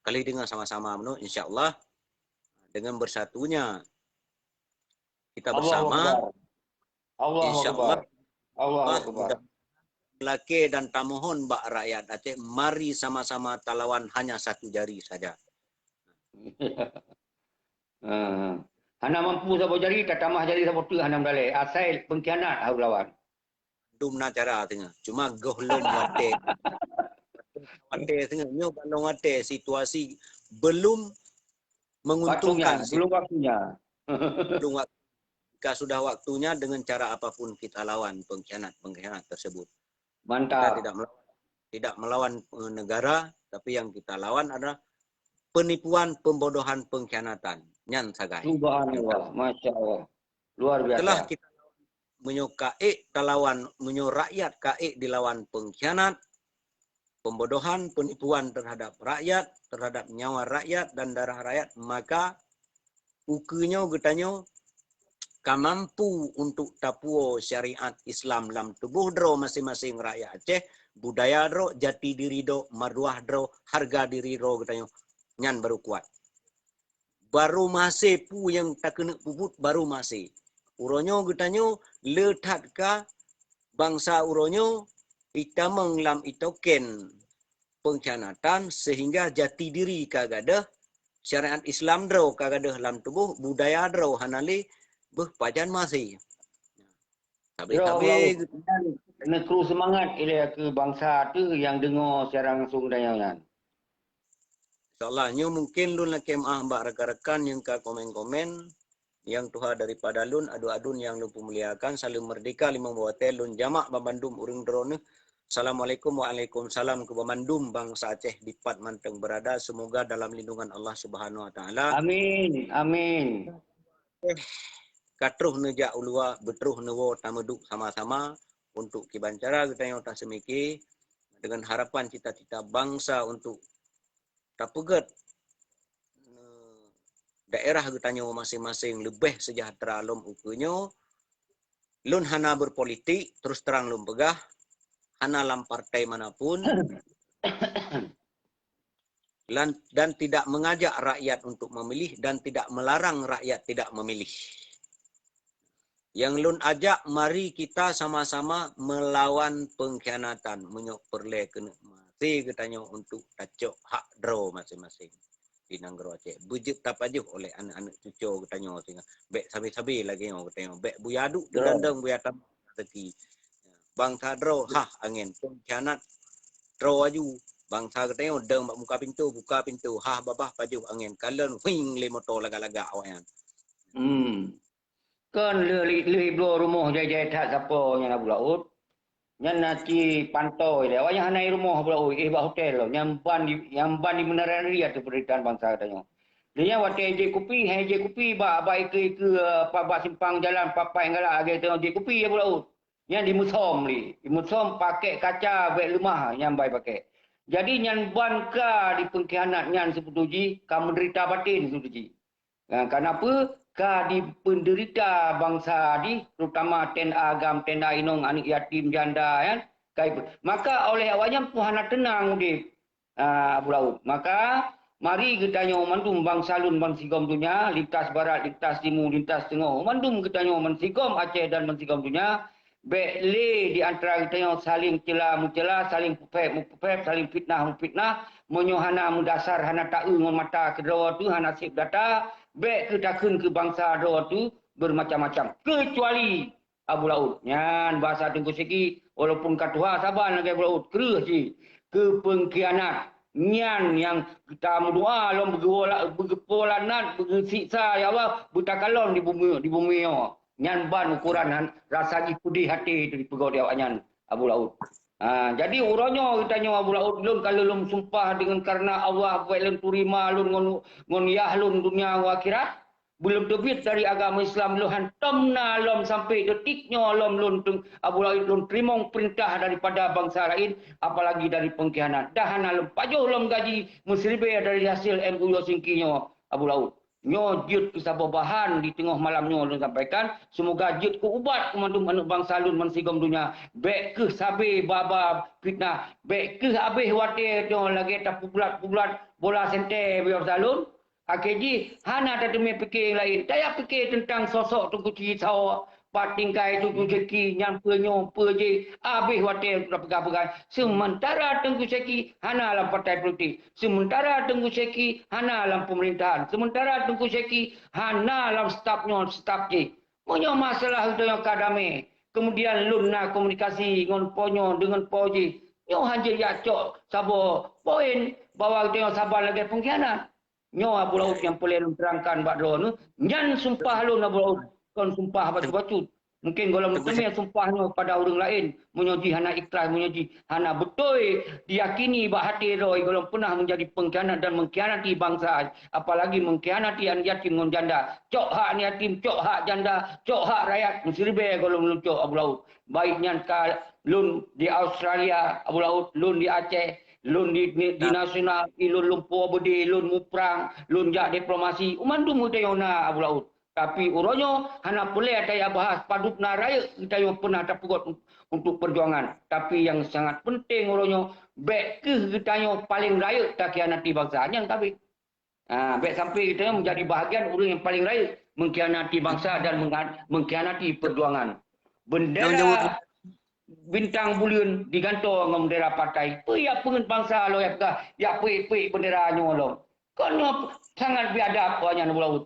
Ka lheueh deungoe sama-sama bunoe, insya Allah, dengan bersatunya kita Allahu bersama, Akbar. Allahu insya Akbar. Allah, Allahu Allah Akbar. Mudah lakée dan tamohon bak rakyat Aceh, mari sama-sama talawan hanya satu jari saja. Ha. Hana mampu saboh jari, tatamah jari saboh teuk hana meudalée. Asai pengkhianat hana lawan. Dum na cara singoh. Cuma gohlom watée. Watée singoh. Nyoe gohlom watée situasi belum menguntungkan. Waktunya, belum waktunya. Belum wak-, jika sudah waktunya, dengan cara apapun kita lawan pengkhianat-pengkhianat tersebut. Mantap. Kita tidak melawan, tidak melawan, eh, negara, tapi yang kita lawan adalah penipuan, pembodohan, pengkhianatan. Nyan sagai. Subhanallah, Masya Allah. Luar biasa. Setelah kita meunyoe kaék talawan, meunyoe rakyat kaék dilawan pengkhianat, pembodohan, penipuan terhadap rakyat, terhadap nyawa rakyat dan darah rakyat, maka ukeue nyoe geutanyoe ka mampu untuk tapuwoe syariat Islam lam tuboh droe maséng-maséng rakyat Aceh, budaya droe, jati diri droe, maruah droe, hareuga diri droe geutanyoe, nyan baru kuat. Baru maséng peue nyang takeuneuk peubuet, baru maséng. Uroe nyoe geutanyoe le that ka bansa uroe nyoe itamong lam itoken pengkhianatan sehingga jati diri ka gadôh, syariat Islam droe ka gadôh lam tuboh, budaya droe hana lé, beuh pajan maséng. Sabe-sabe geutanyoe neukru seumangat ilée keu bansa teuh nyang deungoe siaran langsung geutanyoe nyan. Insya Allah, nyoe mungkin lôn lakée meu'ah bak rakan-rakan nyang ka komen-komen, nyang tuha daripada lôn, aduen-aduen nyang lôn peumuliakan, saleuem meurdehka limong boh watée lôn jamak banmandum ureuëng droeneuh. Assalamualaikum, waalaikumsalam keu banmandum bansa Aceh dipat mantong beurada, seumoga dalam lindungan Allah Subhanahu Wa Taala. Amin, amin. Eh, ka troh neujak u luwa, beutroh neuwoe tameuduek sama-sama untuk kiban cara geutanyoe taseumike dengan harapan cita-cita bansa untuk tapeugét, eh, daerah geutanyoe maséng-maséng leubeh seujahteura lom ukeue nyoe. Lôn hana berpolitik, terus terang lôn peugah, hana lam partai manapun. Dan, dan tidak mengajak rakyat untuk memilih dan tidak melarang rakyat tidak memilih. Nyang lôn ajak, mari kita sama-sama melawan pengkhianatan. Meunyoe peureulée keuneuk maté geutanyoe untuk tacok hak droe maséng-maséng di nanggroe Aceh. Beujeuet tapajoh oleh aneuëk-aneuëk cucoe geutanyoe singoh. Bék sabe-sabe lagée nyoe geutanyoe. Bék buya duek teugandong buya tam rezeki. Bansa droe hah angén, pengkhianat droe aju. Bansa geutanyoe dong bak muka pintoe, buka pintoe, hah babah pajoh angén, kalon huing lé moto lagak-lagak awaknyan. Hmm. Kon lheueh, lheueh bloe rumoh jai-jai that sapo nyan Abu Laôt. Nyan na ci pantoi lé. Awaknyan hana rumoh Abu Laôt, éh bak hotel lom. Nyan ban di, nyan ban di meunaran ri ateueh peunderitahan bansa geutanyoe. Lé nyan watée jép kupi, hai jép kupi bak, bak ikeue-ikeue, bak, bak simpang jalan, pat-pat nyang galak lagée tanyoe jép kupi Abu Laôt. Nyan dimeusom lé. Dimeusom pakék kaca bék leumah nyan bai pakék. Jadi nyan ban ka dipeungkhianat nyan seubeutôi jih, ka meudeurita baten seubeutôi jih. Nah, kenapa? Ka dipeundeurita bansa jih, terutama tenda agam, tenda inong, aneuëk yatim, janda, kan? Ka ipe-, maka oleh awaknyan pun hana teunang udép. Ah, Abu Laôt. Maka, mari geutanyoe mandum bansa lôn bansigom donya, lintas barat, lintas timu, lintas teungoh, mandum geutanyoe bansigom Aceh dan bansigom donya, bék lé di antara geutanyoe saléng ceula meuceula, saléng peupéb meupeupéb, saléng fitnah meufitnah, meunyoe hana meudasar, hana taeu ngon mata keudroe teuh, hana sép data, bék keuh takheun keu bansa droe teuh beumacam-macam. Keucuali Abu Laôt. Nyan bahasa Teungku Syeki, walaupun ka tuha saban lagée Abu Laôt, kreueh jih keu peungkhianat. Nyan nyang tameudoa lom beugeuwola-, beugeupolanat, beugeusiksa, ya Allah, beutakalon di bumi, di bumi nyoe. Nyan ban ukoran han-, rasa jih peudeh até teuh dipeugah di awaknyan, Abu Laôt. Ha, jadi uroe nyoe geutanyoe Abu Laôt, lôn ka lheueh lôn sumpah deungon kareuna Allah, bèk lôn turi ma lôn ngon, ngon yah lôn dunia ngon akhirat. Beulôn teubiet dari agama Islam, lôn hantom na lom sampai detik nyoe lom lôn teung-, Abu Laôt lôn teurimong peurintah daripada bansa laén, apalagi dari pengkhianat. Dah hana lôn pajoh lom gaji meusiribèe dari hasil M O U Helsinki nyoe, Abu Laôt. Nyoe jeuet keu saboh bahan di teungoh malam nyoe lôn sampaikan. Seumoga jeuet keu ubat keu mandum aneuk bansa lôn bansigom donya. Bèk kheueh sabé ba-ba fitnah. Bèk kheueh abéh watèe nyoe lagèe tapeubulat-bulat bola sentée bak bansa lôn. Akhé jih, hana tateumé pike nyang laén. Tajak pike teuntang sosok Teungku Chee Seok, pat tinggai Teungku Chee, nyan peue nyoe, peue jéh, abéh watèe tapeugah-peugah. Seumeuntara Teungku Chee hana lam partai politik, seumeuntara Teungku Chee hana lam pemerintahan, seumeuntara Teungku Chee hana lam staf nyoe, staf jéh. Meunyoe masalah geutanyoe ka damé, kemudian lôn na komunikasi ngon po nyoe deungon po jéh, nyoe hana jeuet jak cok saboh poin bahwa geutanyoe saban lagèe pengkhianat. Nyoe Abu Laôt nyang peureulèe lôn terangkan bak droeneuh, nyan sumpah lôn Abu Laôt, kon sumpah bacut-bacut. Mungken gohlom teumé sumpah nyoe pada ureueng laén, meunyoe jih hana ikhlas, meunyoe jih hana beutôi diyakini bak até droe gohlom peunah menjadi pengkhianat dan mengkhianati bansa, apalagi mengkhianati aneuk yatim ngon janda. Cok hak aneuk yatim, cok hak janda, cok hak rakyat, meusiribèe gohlom lôn cok Abu Laôt. Baik nyan ka lôn di Australia, Abu Laôt, lôn di Aceh, lôn di, di, di nasional, i lôn lumpoe beudé, lôn muprang, lôn jak diplomasi, u mandum geutanyoe na, Abu Laôt. Tapi uroe nyoe hana peureulèe tajak bahas padub na rayeuk geutanyoe peunah tapeugöt un-, untuk perjuangan. Tapi nyang sangat penting uroe nyoe, bèk kheueh geutanyoe paleng rayeuk takhianati bansa. Nyan ka bèk. Ha, bèk sampai geutanyoe menjadi bahagian ureueng nyang paleng rayeuk mengkhianati bansa dan mengha-, mengkhianati perjuangan. Bendera bintang buleuen digantoe ngon bendera partai. Peue jak peungeut bansa lom jak peugah, jak peuék-peuék bendera nyoe lom. Kon nyoe sangat biadab awaknyan Abu Laôt.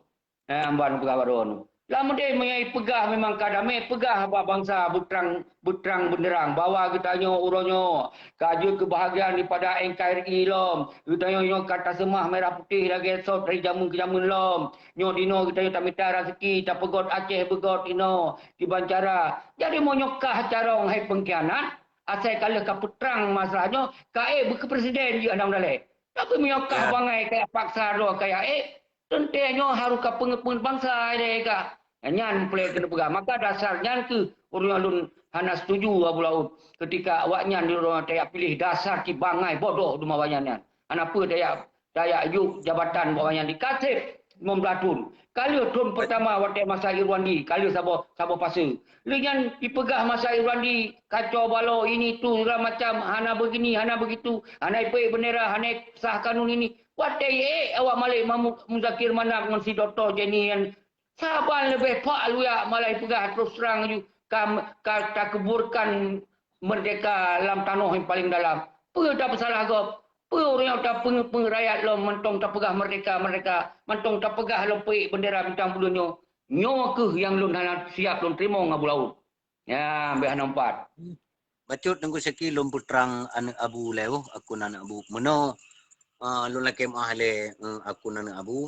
Eh, amban peugah bak droeneuh. Lam meudeh meunyoe ipeugah memang ka damé, peugah bak bansa beutrang, beutrang beunderang bahwa geutanyoe uroe nyoe ka jeuet keubahagian daripada N K R I lom. Geutanyoe nyoe ka taseumah merah putih lagèe sot dari jameun keu jameun lom. Nyoe dinoe geutanyoe tamita raseuki, tapeugöt Aceh beugöt inoe, kiban cara. Jadi meunyoe kah carông hai pengkhianat, asai ka lheueh ka peutrang masalah nyoe, ka ék beu keu presiden jeuet hana meudalèe. Tapi meunyoe kah bangai kajak paksa droe kajak ék, teuntèe nyoe harôh ka peungeut-peungeut bansa ilèe ka. Nyan peureulèe keuneuk peugah. Maka dasar nyan kheueh ureueng lôn hana setuju Abu Laôt. Keutika awaknyan di droe tajak piléh dasar cit bangai bodoh teuma awaknyan nyan. Hana peue tajak, tajak yôh jabatan bak awaknyan di Kaseb limong blaih thôn. Ka lheueh thôn peurtama watèe masa Irwandi, ka lheueh saboh, saboh fase. Lheueh nyan ipeugah masa Irwandi, kacau balau, ini tu, segala macam, hana begini, hana begitu, hana ipeuék bendera, hana sah kanun ini. Watèe iék awak Malik Mahmud Muzakir Manaf ngon si Dokto Jenny nyan, saban leubeh phak luyak malah ipeugah terus terang laju ka, ka takeuburkan merdeka lam tanoh nyang paleng dalam. Peue tapeusalah gob? Peue ureueng nyang tapeungeut-peungeut rakyat lom mantong tapeugah merdeka, merdeka, mantong tapeugah lom peuék bendera bintang buleuen nyoe? Nyoe kheueh nyang lôn hana siap lôn teurimong Abu Laôt. Nyan, bèk hana umpat. Bacut Teungku Syeki lôn peutrang aneuk abu lé, oh, akun aneuk abu. Meunoe, ah, lôn lakèe meu'ah lé, eh, akun aneuk abu.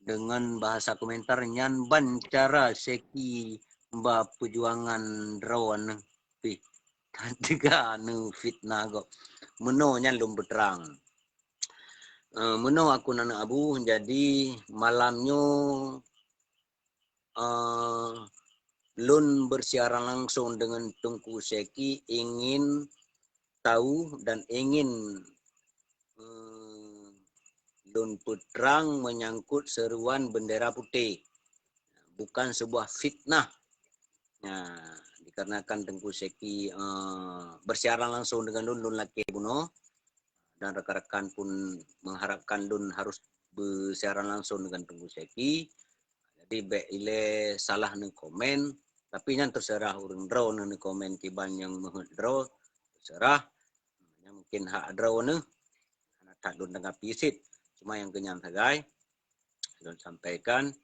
Deungon bahasa komentar nyan ban cara Syeki ba peujuangan droeneuh pih. Ka teuga neufitnah gob. Meunoe nyan lôn peutrang. Eh, meunoe akun aneuk abu, jadi malam nyoe eh, lôn bersiaran langsung dengan Teungku Syeki ingin tahu dan ingin, eh, lôn peutrang menyangkut seruan bendera putih. Bukan sebuah fitnah. Nah, dikarenakan Teungku Syeki, eh, bersiaran langsung dengan lôn, lôn lakèe bunoe. Dan rakan-rakan pun mengharapkan lôn harus bersiaran langsung dengan Teungku Syeki. Jadi, bèk ilèe salah neukomen, tapi nyan terserah ureueng droeneuh neukomen kiban nyang meuheuet droe, terserah. Nyan mungkin hak droeneuh, hana that lôn tanggapi cit. Cuma nyang keu nyan sagai lôn sampaikan.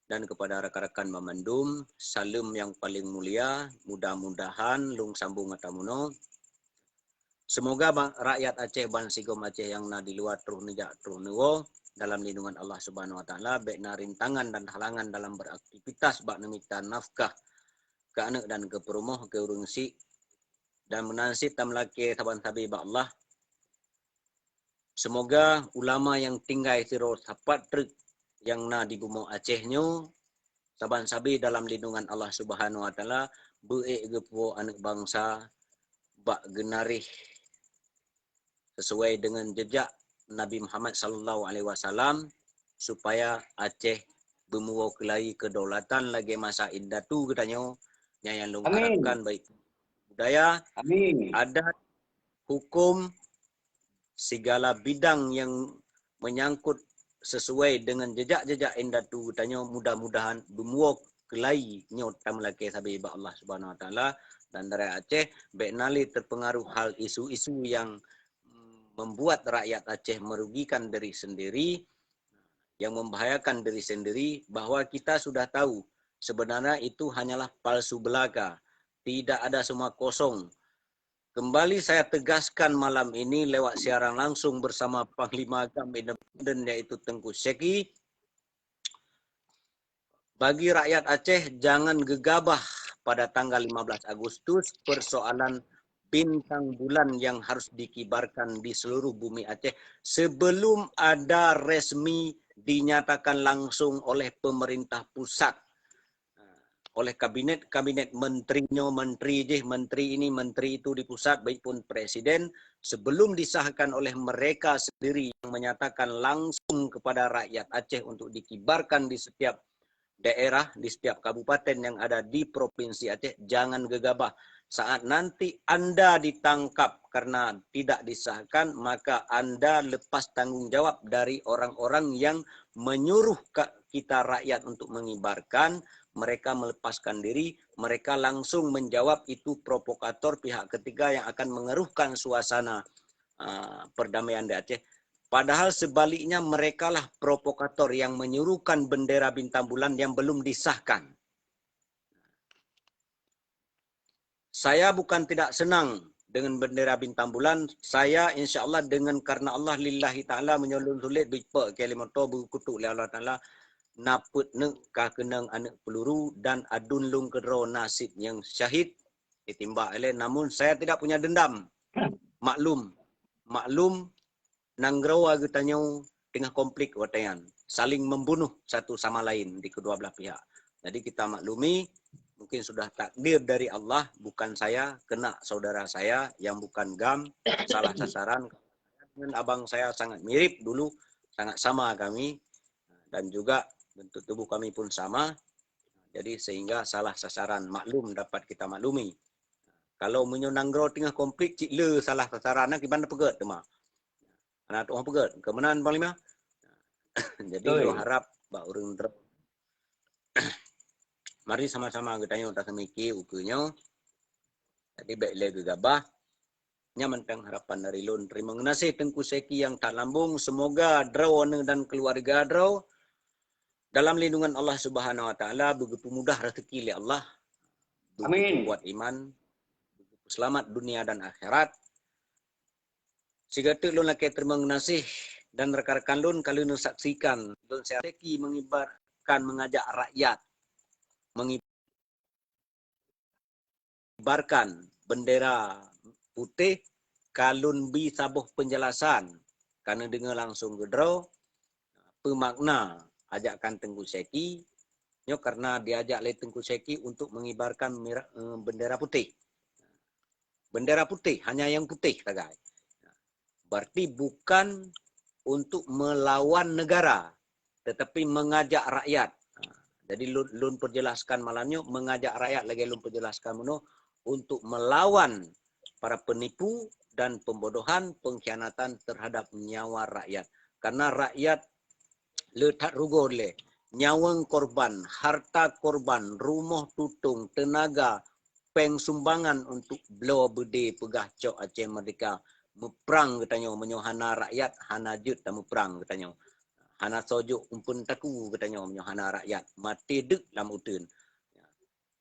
Dan kepada rakan-rakan banmandum, saleuem nyang paleng mulia, mudah-mudahan lôn sambong ata meunoe. Semoga ba-, rakyat Aceh bansigom Aceh nyang na di luwa troh neujak troh neuwoe dalam lindungan Allah Subhanahu Wa Taala, bék na rintangan dan halangan dalam beraktivitas bak neumita nafkah keu aneuk dan keu peurumoh, keu ureuëng syiek, dan meunan cit tameulakée saban sabe bak Allah. Semoga ulama nyang tinggai sidroe sapat treuk nyang na di bumoe Aceh nyoe saban sabe dalam lindungan Allah Subhanahu Wa Taala, beuék geupuwoe aneuk bansa bak geunaréh sesuai dengan jejak Nabi Muhammad sallallahu alaihi wasallam, supaya Aceh beumuwoe keulayi kedaulatan lagée masa indatu geutanyoe nyang, nyang lôn harapkan baik budaya, adat, hukum, segala bidang yang menyangkut sesuai dengan jejak-jejak indatu geutanyoe, mudah-mudahan beumuwoe keulayi nyoe tameulakée sabe bak Allah Subhanahu Wa Taala dan rakyat Aceh bék na lé terpengaruh hal isu-isu yang membuat rakyat Aceh merugikan diri sendiri, yang membahayakan diri sendiri, bahwa kita sudah tahu sebenarnya itu hanyalah palsu belaka, tidak ada semua kosong. Kembali saya tegaskan malam ini lewat siaran langsung bersama Panglima GAM Independen, yaitu Tengku Syeki. Bagi rakyat Aceh, jangan gegabah pada tanggal lima belas Agustus persoalan bintang bulan yang harus dikibarkan di seluruh bumi Aceh sebelum ada resmi dinyatakan langsung oleh pemerintah pusat, oleh kabinet-kabinet menteri nyoe, menteri jih, menteri ini, menteri itu di pusat, baik pun presiden, sebelum disahkan oleh mereka sendiri yang menyatakan langsung kepada rakyat Aceh untuk dikibarkan di setiap daerah, di setiap kabupaten yang ada di Provinsi Aceh, jangan gegabah. Saat nanti Anda ditangkap karena tidak disahkan, maka Anda lepas tanggung jawab dari orang-orang yang menyuruh ka-, kita rakyat untuk mengibarkan, mereka melepaskan diri, mereka langsung menjawab itu provokator pihak ketiga yang akan mengeruhkan suasana, ah, perdamaian di Aceh. Padahal sebaliknya merekalah provokator yang menyuruhkan bendera bintang bulan yang belum disahkan. Saya bukan tidak senang dengan bendera bintang bulan, saya insya Allah dengan karena Allah lillahi ta'ala meunyoe lôn sulet bipek keu lé moto beukutuk lé Allah Ta'ala, na peuet neuk ka keunong aneuk peuluru dan aduen lôn keudroe na cit nyang syahid ditimbak ilée. Namun saya tidak punya dendam. Maklum, maklum nanggroe geutanyoe teungoh konflik watée nyan, saling membunuh satu sama lain di kedua belah pihak. Jadi kita maklumi, mungkin sudah takdir dari Allah, bukan saya, kena saudara saya yang bukan GAM, salah sasaran. Dengan abang saya sangat mirip dulu, sangat sama kami, dan juga bentuk tubuh kami pun sama. Jadi sehingga salah sasaran, maklum, dapat kita maklumi. Kalau meunyoe nanggroe teungoh konflik, cit le salah sasaran, na kiban peugét teuma. Hana tu'oh peugét, keu meunan Panglima. Jadi, lôn harap bak ureuëng droe, mari sama-sama geutanyoe taseumiké ukeue nyoe. Jadi, bék lé geugabah. Nyan mantong harapan dari lôn. Terima geunaséh Teungku Syeki nyang that lambông. Semoga droeneuh dan keluarga droe dalam lindungan Allah Subhanahu Wa Taala, beugeupumudah rezeki lé Allah. Amin. Beugeupeukuat iman, beugeupeuseulamat dunia dan akhirat. Sigoe teuk lôn lakée teurimong geunaséh dan rekan-rekan lôn ka lheueh neusaksikan lôn Syeki mengibarkan, mengajak rakyat mengibarkan bendera putéh, ka lôn bi saboh penjelasan, ka neudeungoe langsung keudroe, peue makna ajakan Teungku Syeki nyoe, karena diajak lé Teungku Syeki untuk mengibarkan mira-, eh, bendera putéh. Bendera putéh, hanya nyang putéh sagai. Berarti bukan untuk melawan negara, tetapi mengajak rakyat. Jadi lôn, lôn perjelaskan malam nyoe, mengajak rakyat lagée lôn perjelaskan meunoe, untuk melawan para penipu dan pembodohan, pengkhianatan terhadap nyawa rakyat. Karena rakyat le that rugoe lé, nyawöng korban, harta korban, rumoh tutong, teunaga, péng sumbangan untuk bloe beudé peugah cok Aceh Merdeka. Meuprang geutanyoe, meunyoe hana rakyat, hana jeuet tameuprang geutanyoe. Hana soe jok umpeuen takue geutanyoe meunyoe hana rakyat. Maté deuk lam uteuen.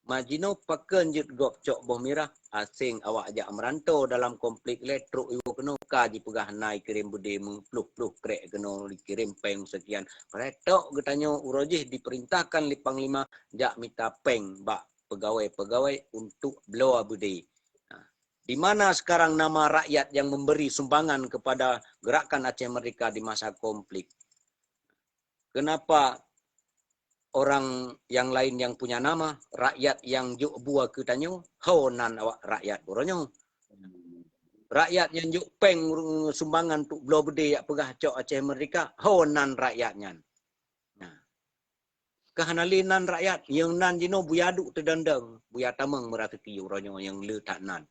Ma jinoe pakon jeuet gob cok boh mirah, aseng awak jak meuranto dalam konflik lé trok iwoe keunoe ka jipeugah na ikirém beudé meuploh-ploh krek keunoe ikirém péng sekian. Padahai tok geutanyoe uroe jih diperintahkan lé panglima jak mita péng bak pegawai-pegawai untuk bloe beudé. Nah, di mana sekarang nama rakyat yang memberi sumbangan kepada Gerakan Aceh Merdeka di masa konflik? Kenapa orang yang lain yang punya nama, rakyat yang jok bua keu tanyoe, ho nan awak rakyat uroe nyoe? Rakyat nyang jok péng sumbangan untuk bloe beudé jak peugah cok Aceh Merdeka, ho nan rakyat nyan? Nah, ka hana lé nan rakyat, nyang nan jinoe Buya duek teudong-dong, Buya tamong meuraseuki uroe nyoe nyang le that nan.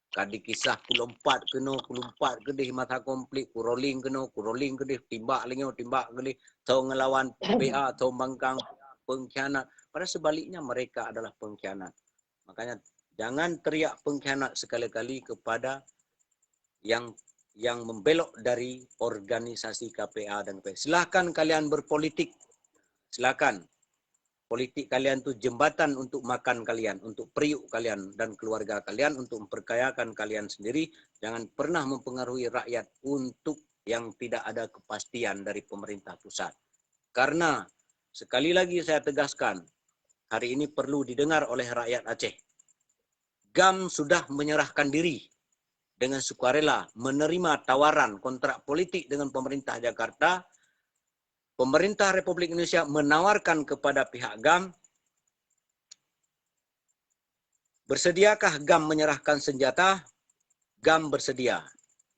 Ka dikisah kulompat keunoe, kulompat keudeh masa konflik, kuroling keunoe, kuroling keudeh, timbak lé nyoe, timbak keudeh, tho ngelawan P A, tho bangkang P A, pengkhianat. Padahal sebaliknya mereka adalah pengkhianat. Makanya jangan teriak pengkhianat sekali-kali kepada yang yang membelok dari organisasi K P A dan K P A. Silahkan kalian berpolitik, silahkan. Politik kalian tu jembatan untuk makan kalian, untuk periuk kalian dan keluarga kalian, untuk memperkayakan kalian sendiri. Jangan pernah mempengaruhi rakyat untuk yang tidak ada kepastian dari pemerintah pusat. Karena sekali lagi saya tegaskan, hari ini perlu didengar oleh rakyat Aceh. GAM sudah menyerahkan diri dengan sukarela menerima tawaran kontrak politik dengan pemerintah Jakarta. Pemerintah Republik Indonesia menawarkan kepada pihak GAM, bersediakah GAM menyerahkan senjata? GAM bersedia.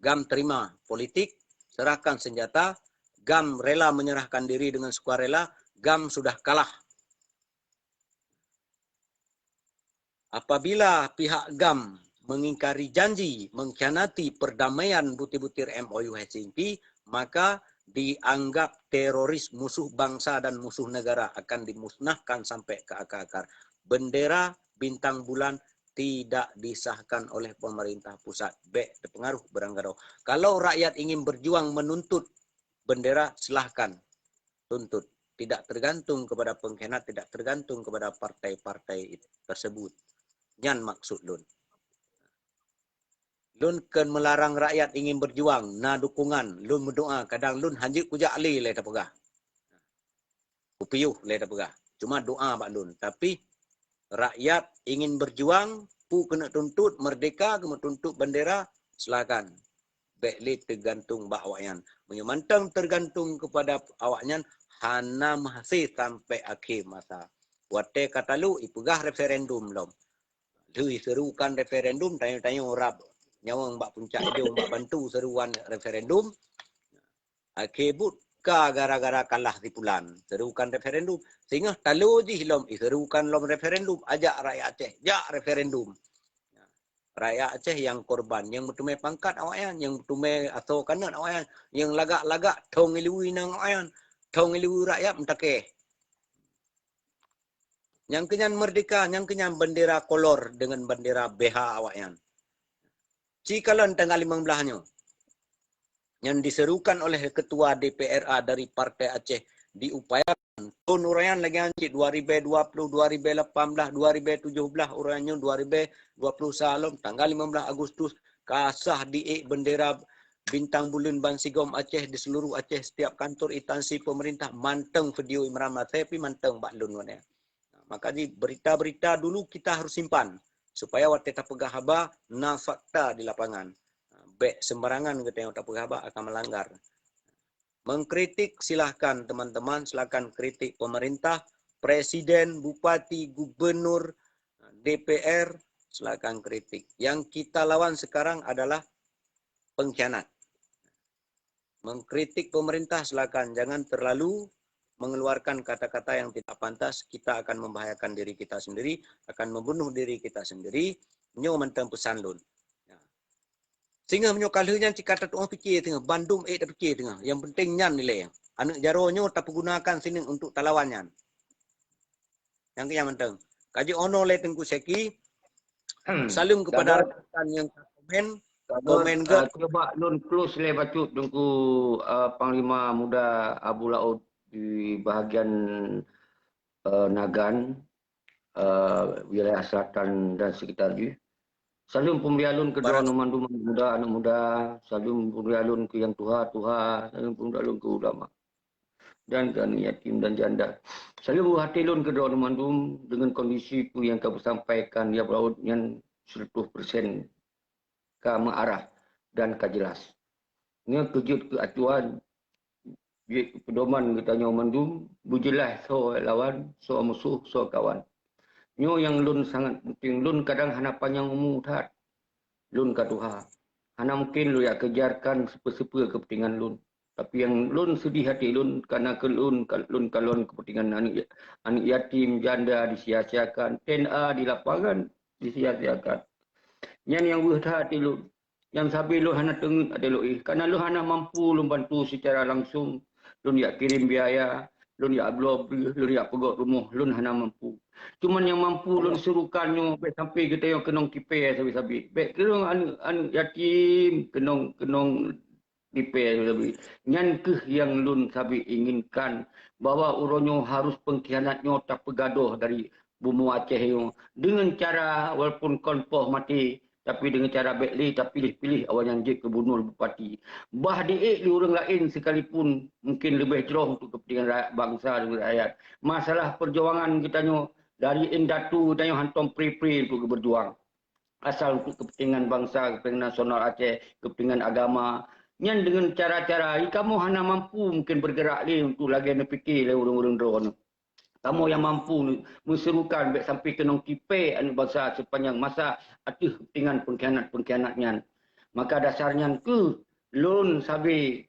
GAM terima politik, serahkan senjata, GAM rela menyerahkan diri dengan sukarela, GAM sudah kalah. Apabila pihak GAM mengingkari janji, mengkhianati perdamaian butir-butir M O U Helsinki, maka dianggap teroris, musuh bangsa dan musuh negara, akan dimusnahkan sampai ke akar-akar. Bendera bintang bulan tidak disahkan oleh pemerintah pusat. Bèk teupeungaruh barangkadoe. Kalau rakyat ingin berjuang menuntut bendera, silahkan tuntut. Tidak tergantung kepada pengkhianat, tidak tergantung kepada partai-partai tersebut. Nyan maksud lôn. Lôn kon melarang rakyat ingin berjuang, na dukungan, lôn meudoa, kadang lôn hanjeuet kujak lé lé tapeugah. Kupiôh lé tapeugah. Cuma doa bak lôn. Tapi rakyat ingin berjuang, peue keuneuk tuntut, merdeka, keuneuk tuntut bendera, silakan. Bèk lé teugantung bak awaknyan. Meunyoe mantong teugantung kepada awaknyan, hana meuhasé sampai akhé masa. Watèe ka talô, ipeugah referendum lom. Lheueh serukan referendum, tanyoe-tanyoe rab nyawöng bak puncak idong bak bantu seruan referendum. Akhé buet ka gara-gara kalah si pulan serukan referendum. Singoh talô jih lom, iserukan lom referendum, ajak rakyat Aceh jak referendum. Rakyat Aceh nyang korban, nyang meuteumé pangkat awaknyan, nyang meuteumé asoe kanot awaknyan, nyang lagak-lagak thong ileue inong awaknyan, thong ileue rakyat meutakeh. Nyang keunyan merdeka, nyang keunyan bendera kolor dengan bendera B H awaknyan. Cikalon tanggal limong belas nyoe, nyang diserukan oleh ketua D P R A dari Partai Aceh diupayakan. Thon uroe nyan lagèe nyan cit, dua ribèe dua puluh, dua ribèe lapan belas, dua ribèe tujoh belas, uroe nyoe dua ribèe dua puluh salom, tanggal limong belas Agustus, ka sah diék bendera bintang buleuen bansigom Aceh di seluruh Aceh, setiap kantor instansi pemerintah, mantong video Imran Maseh pih mantong bak lôn nyoe. Maka di berita-berita dulu kita harus simpan supaya watèe tapeugah haba na fakta di lapangan. Bèk sembarangan geutanyoe tapeugah haba akan melanggar. Mengkritik silahkan teman-teman, silahkan kritik pemerintah, presiden, bupati, gubernur, D P R, silahkan kritik. Yang kita lawan sekarang adalah pengkhianat. Mengkritik pemerintah silakan, jangan terlalu mengeluarkan kata-kata yang tidak pantas, kita akan membahayakan diri kita sendiri, akan membunuh diri kita sendiri. Nyoe mantong peusan lôn. Ya. Singoh meunyoe ka lheueh nyan cit ka tatu'oh pike teungoh, bandum ék tapike teungoh. Yang penting nyan nilai. Aneuk jaroe nyoe tapeugunakan sineuk untuk talawan nyan. Nyang keu nyan mantong. Ka jeuet ono lé Teungku Syeki. Hmm. Saleuem kepada rakan yang komen. Komen, eh, gèt. Cuba lôn close lé bacut Teungku, eh, Panglima Muda Abu Laut di bahagian, eh, Nagan. eh, wilayah selatan dan sekitar jih. Saleuem peumulia lôn keu droeneuh mandum aneuk muda, aneuk muda. Saleuem peumulia lôn keu nyang tuha-tuha. Saleuem peumulia lôn keu ulama dan keu aneuk yatim dan janda. Saleuem buah até lôn keu droeneuh mandum deungon kondisi peue nyang ka peusampaikan ya Abu Laôt nyan seratus persen ka meuarah dan ka jelas. Nyoe keu jeuet keu acuan, jeuet keu peudoman geutanyoe mandum, beujeulaih soe lawan, soe musoh, soe kawan. Nyoe nyang lôn sangat penting. Lôn kadang hana panyang umu that. Lôn ka tuha. Hana mungken lôn jak kejarkan sipeue-sipeue keupeuntengan lôn. Tapi nyang lôn seudeh até lôn, karena keu lôn, ka, lôn kalon keupeuntengan aneuk, aneuk yatim, janda disia-siakan, T N A di lapangan disia-siakan. Nyan nyang weueh that até lôn. Nyang sabe lôn hana teungeut até lôn éh, karena lôn hana mampu lôn bantu secara langsung. Lôn jak kirém biaya, lôn jak bloe breueh, lôn jak peugöt rumoh, lôn hana mampu. Cuman nyang mampu lôn seurukan nyoe, bèk sampai geutanyoe keunong tipèe sabe-sabe. Bèk keunong aneuk, aneuk yatim keunong, keunong tipèe sabe-sabe. Nyan kheueh nyang lôn sabe inginkan, bahwa uroe nyoe harus pengkhianat nyoe tapeugadôh dari bumoe Aceh nyoe deungon cara walaupun kon poh maté, tapi deungon cara bèk lé tapiléh-piléh awaknyan jeuet keu gubunur bupati. Bah di-ék lé ureueng laén sekalipun mungken leubeh jroh untuk keupeuntengan rakyat bansa dan rakyat. Masalah peujuangan geutanyoe dari indatu geutanyoe hantom pre-pre untuk geubeujuang. Asal untuk keupeuntengan bansa, keupeuntengan nasional Aceh, keupeuntengan agama. Nyan deungon cara-cara, kamoe hana mampu mungken bergerak lé untuk lagèe neupiké lé ureueng-ureueng droeneuh. Kamoe nyang mampu meuseurukan bèk sampai keunong tipèe aneuk bansa sepanjang masa ateueh keupeuntengan pengkhianat-pengkhianat nyan. Maka dasar nyan kheueh lôn sabe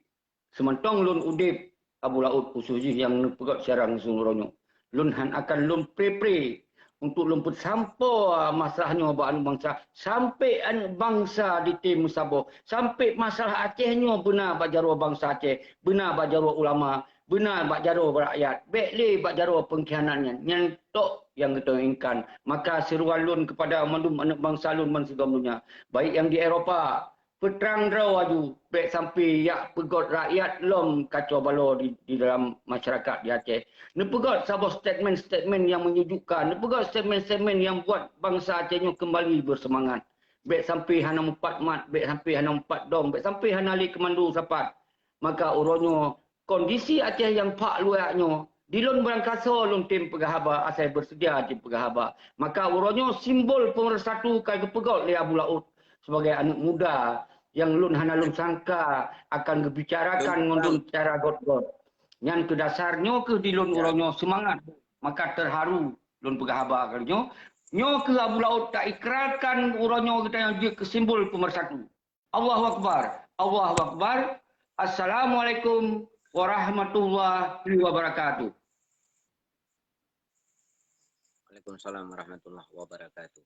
seumantong lôn udép Abu Laôt khusos jih nyang neupeugöt siaran langsung uroe nyoe. Lôn han akan lôn pre-pre untuk lôn peusampoe masalah nyoe bak aneuk bansa, sampai aneuk bansa ditem meusaboh, sampai masalah Aceh nyoe beuna bak jaroe bansa Aceh, beuna bak jaroe ulama, beuna bak jaroe rakyat, bèk lé bak jaroe pengkhianat nyan. Nyan tok nyang geutanyoe inginkan. Maka seuruan lôn keupada mandum aneuk bansa lôn bansigom donya, baik nyang di Eropa, peutrang droe laju, bèk sampai jak peugöt rakyat lom kacau balau di, di dalam masyarakat di Aceh. Neupeugöt saboh statement-statement nyang menyejukkan, neupeugöt statement-statement nyang buat bansa Aceh nyoe keumbali beuseumangat. Bèk sampai hana mupat mat, bèk sampai hana mupat dong, bèk sampai hana lé keumando sapat. Maka uroe nyoe kondisi Aceh nyang phak luwah nyoe, di lôn beurangkasoe lôn tem peugah haba, asai beuseudia tem peugah haba. Maka uroe nyoe simbol peumeursatu ka geupeugöt lé Abu Laôt sebagai aneuk muda nyang lôn hana lôn sangka akan geubicarakan ngon lôn cara göt-göt. Nyan keu dasar nyoe kheueh di lôn uroe nyoe seumangat, maka teuharu lôn peugah haba keu nyoe. Nyoe kheueh Abu Laôt taikrarkan uroe nyoe geutanyoe jeuet keu simbol peumeursatu. Allahu Akbar. Allahu Akbar. Assalamualaikum warahmatullahi wabarakatuh. Waalaikumsalam warahmatullahi wabarakatuh.